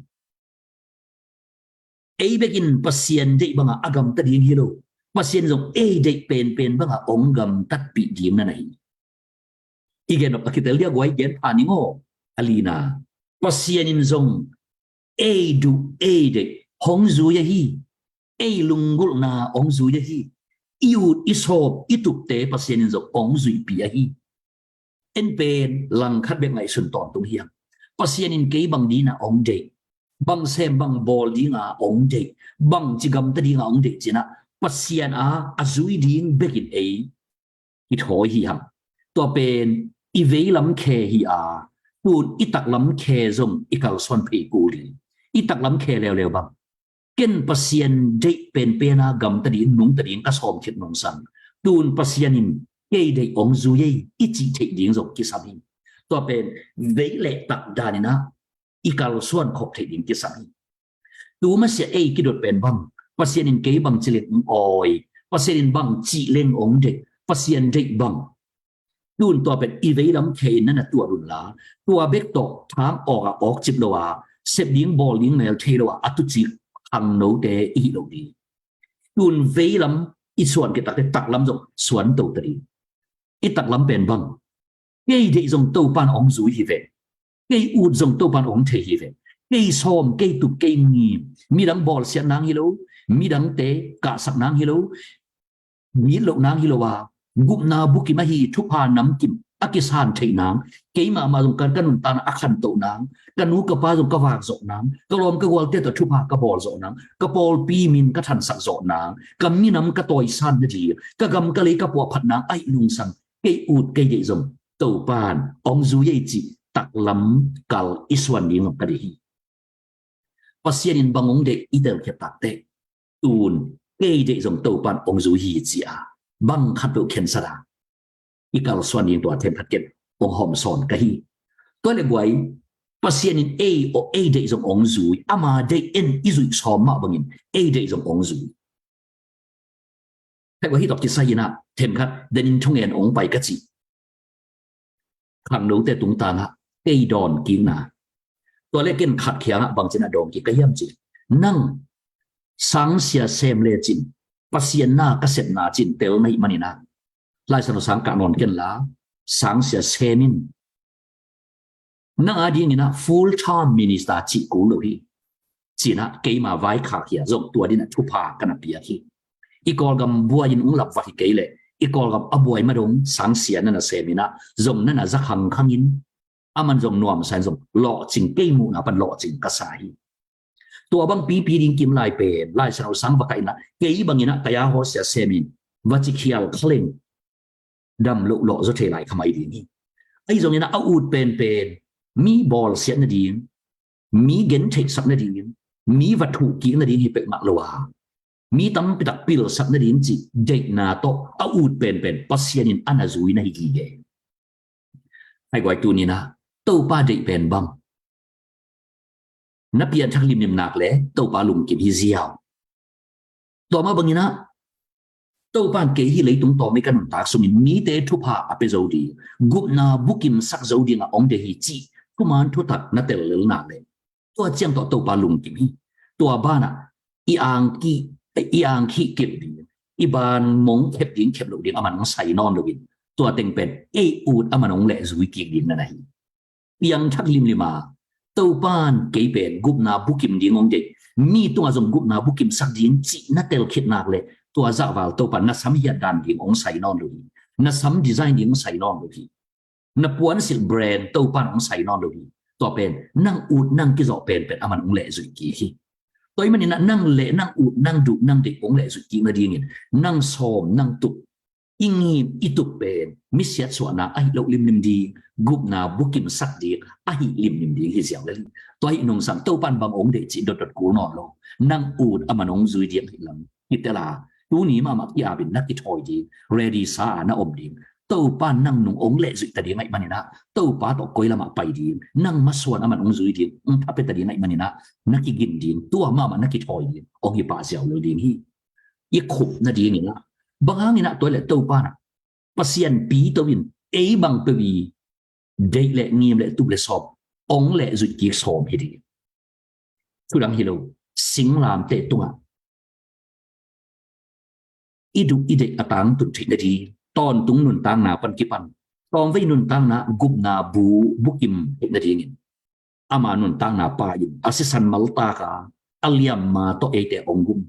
Ei bekin Pasian deih bangah a gamta ding hi lo. Pasian zong ei deih penpen bangah hong gamtatpih ding na na hi. I gen a kitel dia guai gen pha ning aw. A lina, Pasian in zong ei duh ei deih hong zui ahi. Ei lunggulhna hong zui ahi. I ut i sawm i tupte Pasian in zong hong zuihpih ahi. En pen langkhat bek ngaihsun tawntung hiam? Pasian in kei bang dina hong deih, bang sem bang bawl dinga hong deih, bang ci gamta dinga hong deih cinah Pasian a a zui ding bekin ei i thawi hi hang. Tua pen i veilam khe hi a, tun i taklam khe zong i kalsuan phei kul ding. I taklam khe leuleu bang ken Pasian deih penpena gamta ding, nungta ding ka sawm khit nungsang tun Pasian in kei deih hong zui ei i cih theih ding zong kisam hi. Tua pen vei le tak daninah i kalsuan khop theih ding kisam hi. Tu masiah ei kidot pen bang Pasian in kei bang ci leng hong awi, Pasian in bang cih leng hong deih, Pasian deih bang tun tua pen i veilam khe in na na tuat unla tua bek tawh thang awkah awkcip lo a, sep ding bawl ding mel thei lo a, a tucik khangnote i hi lo ding. Tun veilam i suan khit takte taklam zong suan to ta ding. I taklam pen bang kei deih zong Topan hong zui hi ve. Kei ut zong Topan hong thei hi ve. Kei sawm, kei tup, kei ngim, midang bawlsiat nang hi lo, midangte kahsak nang hi lo, gitloh nang hi lo a, gupna bukim ahi thupha namkim a kisan theih nang, keimah mah zong ka, ka nuntakna a khantoh nang, ka nu ka pa zong ka vak zawh nang, ka lawm ka gualte tawh thupha ka bawl zawh nang, ka pawlpi min ka thansak zawh nang, ka minam ka tawisan nading, ka gam ka lei ka puahphat nang ahi nungsang kei ut kei deih zong Topan hong zui ei cih taklam kal i suan ding zong ka deih hi. Pasian in bang hong deih i telkhiat takteh tun kei deih zong Topan hong zui hi ci a bang khat peuh khensat a i kalsuan ding tua themkhat ken ong hawm sawn ka hi. Tua le guai, Pasian in ei aw ei deih zong ong zui, ama deih en i zuih sawm mah bangin ei deih zong ong zui. Hei, ua hi tawh kisai inah themkhat denin thungen ong pai ka cih khangnote tungtangah kei dawn kikna. Tua le ken khat khiangah bangcinah dawn kik ka hiam cih, nang sangsia sem le cin, Pasian na ka sepna cin tel na hih maninah Lai Siangtho sang kah nawn ken la, sangsia sem in. Nang a dinginah full time minister cih kul lo hi. Cinah keima vaikhak hia zong tua dinah thupha ka na piak hi. I Kawlgam buai in ung lap vat hi kei leh i Kawlgam a buai madong sangsia na na sem inah zong na na za khangkhangin, aman zong nuamsa in zong lawhcing, kei muhna pan lawhcing ka sa hi. Tua bang pipi ding kim lai pen Lai Siangtho sang va kah inah kei banginah ka ya hawsia sem in va ci khial khaleng dam loh lawh zaw thei lai kha mai ding hi. Ahi zongin a ut penpen mi bawlsiat nading, mi gentheihsak nading, mi va thuhkik nading hi pek mah lo a, mi tampitak pilsak nading cih deihna tawh a ut penpen Pasian in a na zui na hi gige. Hei guai, tuninah Topa deih pen bang na pianthak limlim nak le Topa lungkim hi ziau. Tua mah banginah Topa in kei hih leitung tawm i ka nuntak sungin mite thupha a pia zo ding, gupna bukimsak zo dingah ong deih hi cih thuman thutak na tel lel nak le tua ciang tawh Topa lungkim hi. Tua banah i angki i angkhih kip ding, i ban mong khep ding khep loh ding aman ong sai nawn loin tua teng pen ei ut aman ong lehzui kik ding na na hi. Piangthak limlim a Topa in kei pen gupna bukim ding ong deih, mi tungah zong gupna bukimsak ding cih na tel khit nak le tua zahval Topa in na sam hiat dan ding ong sai nawn lo hi. Na sam design ding ong sai nawn lo hi. Na puansilh brand Topa in ong sai nawn lo hi. Tua pen nang ut nang kizawh penpen aman ong lehzui kik hi. Tua ih maninah nang leh nang ut nang duh nang deih ong lehzui kik nadingin nang sawm nang tuk, i ngim i tuk pen misiat suahna ahi loh limlim ding, gupna bukimsak ding ahi limlim ding hi ziau le hi. Tua hi nungsang Topa in bang ong deih cih dotdot kul nawn lo. Nang ut aman ong zui ding hi lam hi tela, tuni mahmah ki-apin na kithawi ding, ready sa a na om ding. Topa in nang nung ong lehzuih ta ding aih maninah Topa tawh koi lamah pai ding, nang masuan aman ong zui ding, ong thapia ta ding aih maninah na kigin ding, tua mahmah na kithawi ding ong hi pah ziau lo ding hi. I khup nadinginah bang hanginah tua le Topa nah Pasian pito in ei bang peuh i deih le ngim le tup le sawm ong lehzuih kik sawm hi ding. Thudang hi lo, singlamteh tungah i duh i deih a tangtun theih nading, tawntung nuntakna pan kipan tawmvei nuntakna gupna bu bukim theih nadingin ama nuntakna Pa in a sisan maltak a, a liamma tawh eite ong gum,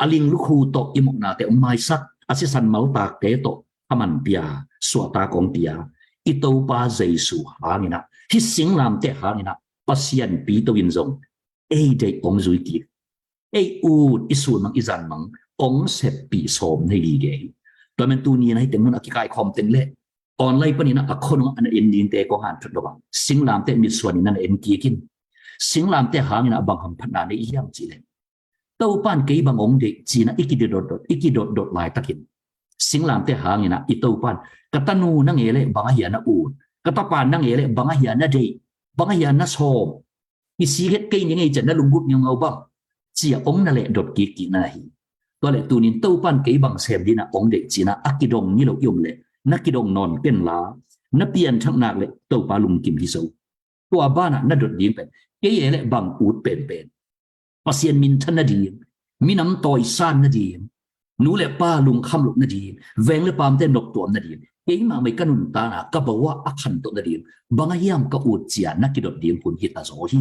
a linglukhu tawh i mawhnate ong maisak, a sisan maltakte tawh a man pia, suahtak ong pia i Topa Jesu hanginah, hih singlamteh hanginah Pasian pito in zong ei deih ong zui kik, ei ut i sunmang i zanmang ong seppih sawm nei gige hi. Tua men tuni na hi teng mun a kikaikhawm teng le online paninah a khonung a na en dingte kong hanthut lo bang, singlamteh mitsuanin na na en kik in. Singlamteh hanginah bang hamphatna nei hiam cihleh Topa in kei bang ong deih cinah i kidotdot i kidotdot laitakin singlamteh hanginah i Topa in ka tanu na nge le bang ahia na ut, ka tapa na nge le bang ahia na deih, bang ahia na sawm, i sikhet kei ni ngei cian na lunggup ngiungau bang cia ong na leh dot kik kik na hi. Tua le tunin Topa in kei bang sem dinah ong deih cinah a kidong ni lo i om le na kidong nawn ken la, na pianthak nak le Topa lungkim hi zo. Tua banah na dot ding pen kei e le bang ut penpen Pasian minthan nading, minam tawisan nading, nu le pa lungkham loh nading, veng le pamte noptuam nading, keimah mai ka nuntakna ka bawah a khantoh nading bang a hiam ka ut cia na kidot ding hun hi ta zaw hi.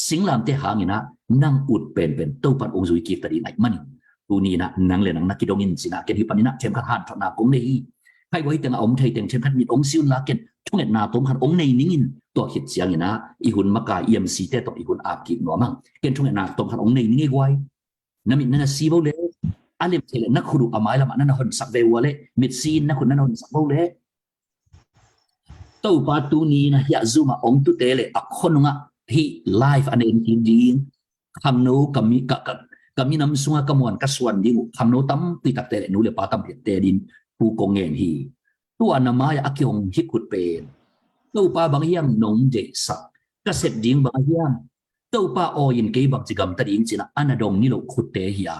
Singlamteh hanginah nang ut penpen Topan ong zui kik ta ding aih manin tuninah nang le nang na kidongin cinah ken hi paninah themkhat hanthotna kong nei hi. Khai guai tengah om thei teng themkhat mit ong siun la ken thungetna tawmkhat ong nei ningin tua khit cianginah i hun makai i M C te tawh i hun ap kik nuamang. Ken thungetna tawmkhat ong nei ning i guai. Na mit na na si bo le a lem thei le na khut uh a mai lamah na na honsak ve ua le mit si in na khut na na honsak bo le. Topa tuni na hiah Zoom ah ong tute le a khonungah hih live a na en kik ding, khangno ka mi ka ka ka minam sunga ka muan ka suan ding uh khangno tampi takte le nu le pa tampi takte din thu kong ngen hi. Tua na mai-ah a kihong hih khut pen Topa bang hiam nong deihsak? Ka sep ding bang hiam? Topa awi in kei bangci gamta ding ci-in a na dong niloh khutte hi a,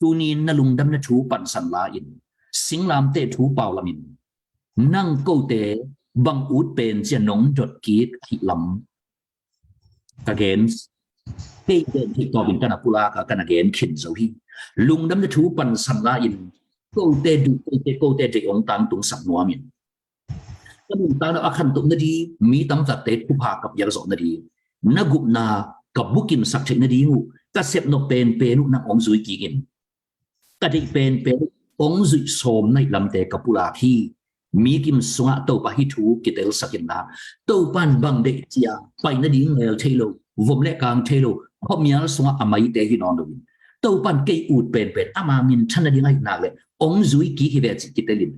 tuni-in na lungdamna thu pansan la-in, singlamteh thu pau lamin, nang kote bang ut pen ci-a nong dot kik ahih lam ka gen. Kei gen theih tawpin ka na pulak a, ka na gen khin zo hi. Lungdamna thu pansan la-in, kote duh, kote, kote deih hong tangtungsak nuamin, ka nuntakna a khantoh nading, mi tamtakte thupha ka piak zawh nading, na gupna ka bukimsak theih nading uh, ka sep nop penpen uh nang hong zui kik in, ka deih penpen uh hong zuih sawm na hih lamte ka pulak hi. Mi kim sungah Topa hih thu kitelsak inla, Topa in bang deih ci-a pai nading lel thei lo, vom le kang thei lo, khuamial sungah a maite hi nawn loin, Topa in kei ut penpen ama minthan nading ahih nak leh hong zui kik hi ve cih kitel in,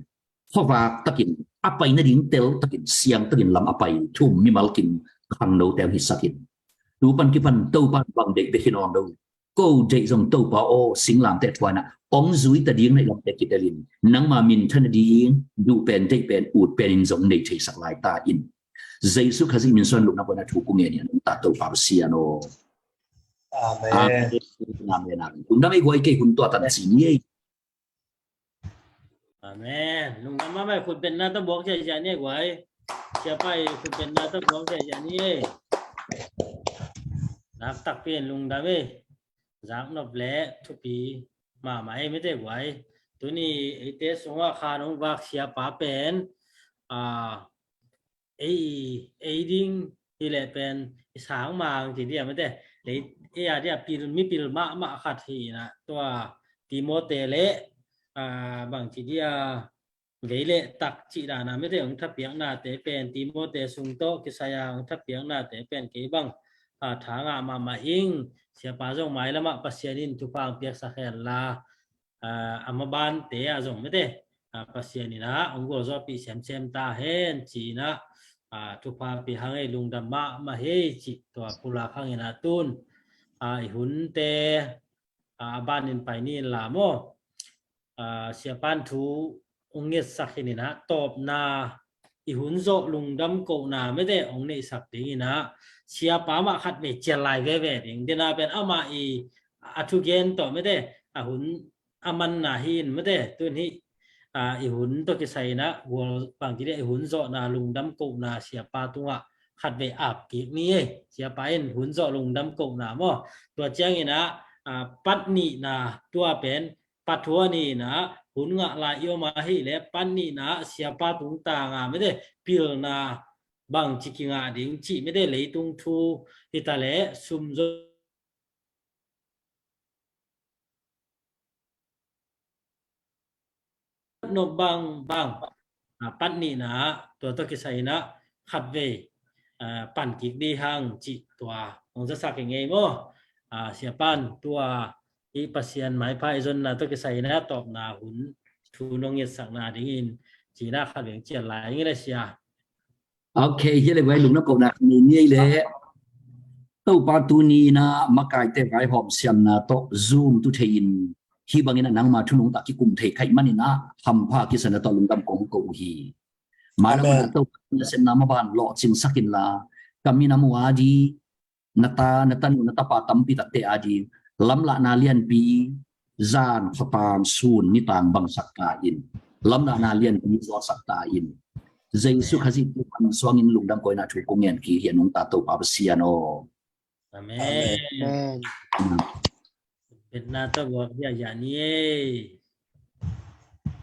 khuavak takin, a pai nading tel takin, siang takin lam a pai thu um mimal kim khangnote hong hisak in, tu pan kipan Topa in bang deih bek hi nawn lo, ko deih zong Topa aw, singlamteh thuaina hong zui ta ding na hih lamte kitel in, nangma minthan nading duh pen, deih pen, ut pen in zong nei theisak lai ta in. Jesu Khazih min suang lungdam koihna thu kong ngen hi a, nungta Topa Pasian aw. Amen. Amen. Amen. Amen. Lungdam ei guai, kei hun tua tan ci ni ei. Amen. Lungdam mahmah ei, khut betna tawh buak ziahziah ni ei guai. Siapa ei, khut betna tawh buak ziahziah ni ei. Naktakpi in lungdam ei. Zaknop le thupi mahmah ei mite guai. Tuni eite sungah khan hong vak siapa pen, a, ei, ei ding hi leh pen i sang mang ci dia mite. Ei, ei a dia pil, mipil mahmah khat hi inah, tua Timote le, a, bang ci dia, vei le tak cih dana mite hong thapiaknate pen Timote sung tawh kisai a hong thapiaknate pen kei bang, a, tha ngah mahmah ing. Siapa zong mailamah Pasian in thupha hong piaksak hen la, a, a mabante ah zong mite, a, Pasian inah hong gualzawhpih semsem ta hen ci-inah, a, thupha pia hang ei, lungdam mahmah hei cih tua pulak hang inah tun, a, i hunte, a, a banin pai ni inla maw. A, siapan thu hong ngetsak hi inah, tawpna i hun zawh lungdam kohna mite hong neihsak ding inah, siapa mah khat vei cial lai veve ding. Dena pen amah i a thugen tawh mite, a hun a manna hi in mite, tun hih, a, i hun tawh kisai inah gual bang ci dia, i hun zawhna lungdam kohna siapa tungah khat vei ap kik ni ei. Siapa in hun zawh lungdam kohna maw. Tua ciang inah, a, pat nihna, tua pen pat thua ni inah, hun ngah lai i om ahih leh pat nihna siapa tungtang a mite pilna bang ci kingah ding cih mite, leitung thu hi ta leh sum zo nop bang bang, a, pat nihna tua tawh kisai inah khat vei, a, pan kik dih hang cih tua hong zasak hi ngei maw. A, siapan tua i Pasian maipha i zonna tawh kisai inah tawpna hun thu nong ngetsakna dingin ci inah khat vei hong cial lai ing ei le sia. Ok, hi le guai, lungdam kohna nei ni ei le. Topa tuni inah makaite vaihawm siamna tawh Zoom tu thei in, hih bang inah nangma thu nungta kikum thei kha ahih man inah hampha kisana tawh lungdam kong ko uh hi. Mailam ah Topa nasepna maban lawhcingsak inla, ka minam uh a di, na ta, na tanu, na tapa tampi takte a di lamlahna lianpi, zan, khuapan, sun, nitang bangsak ta in, lamlahna lianpi zuaksak ta in, Jesu Khazih min suangin lungdam koihna thu kong ngen kik hi a, nungta Topa Pasian aw. Amen. Amen. Betna tawh buak ziahziah ni ei.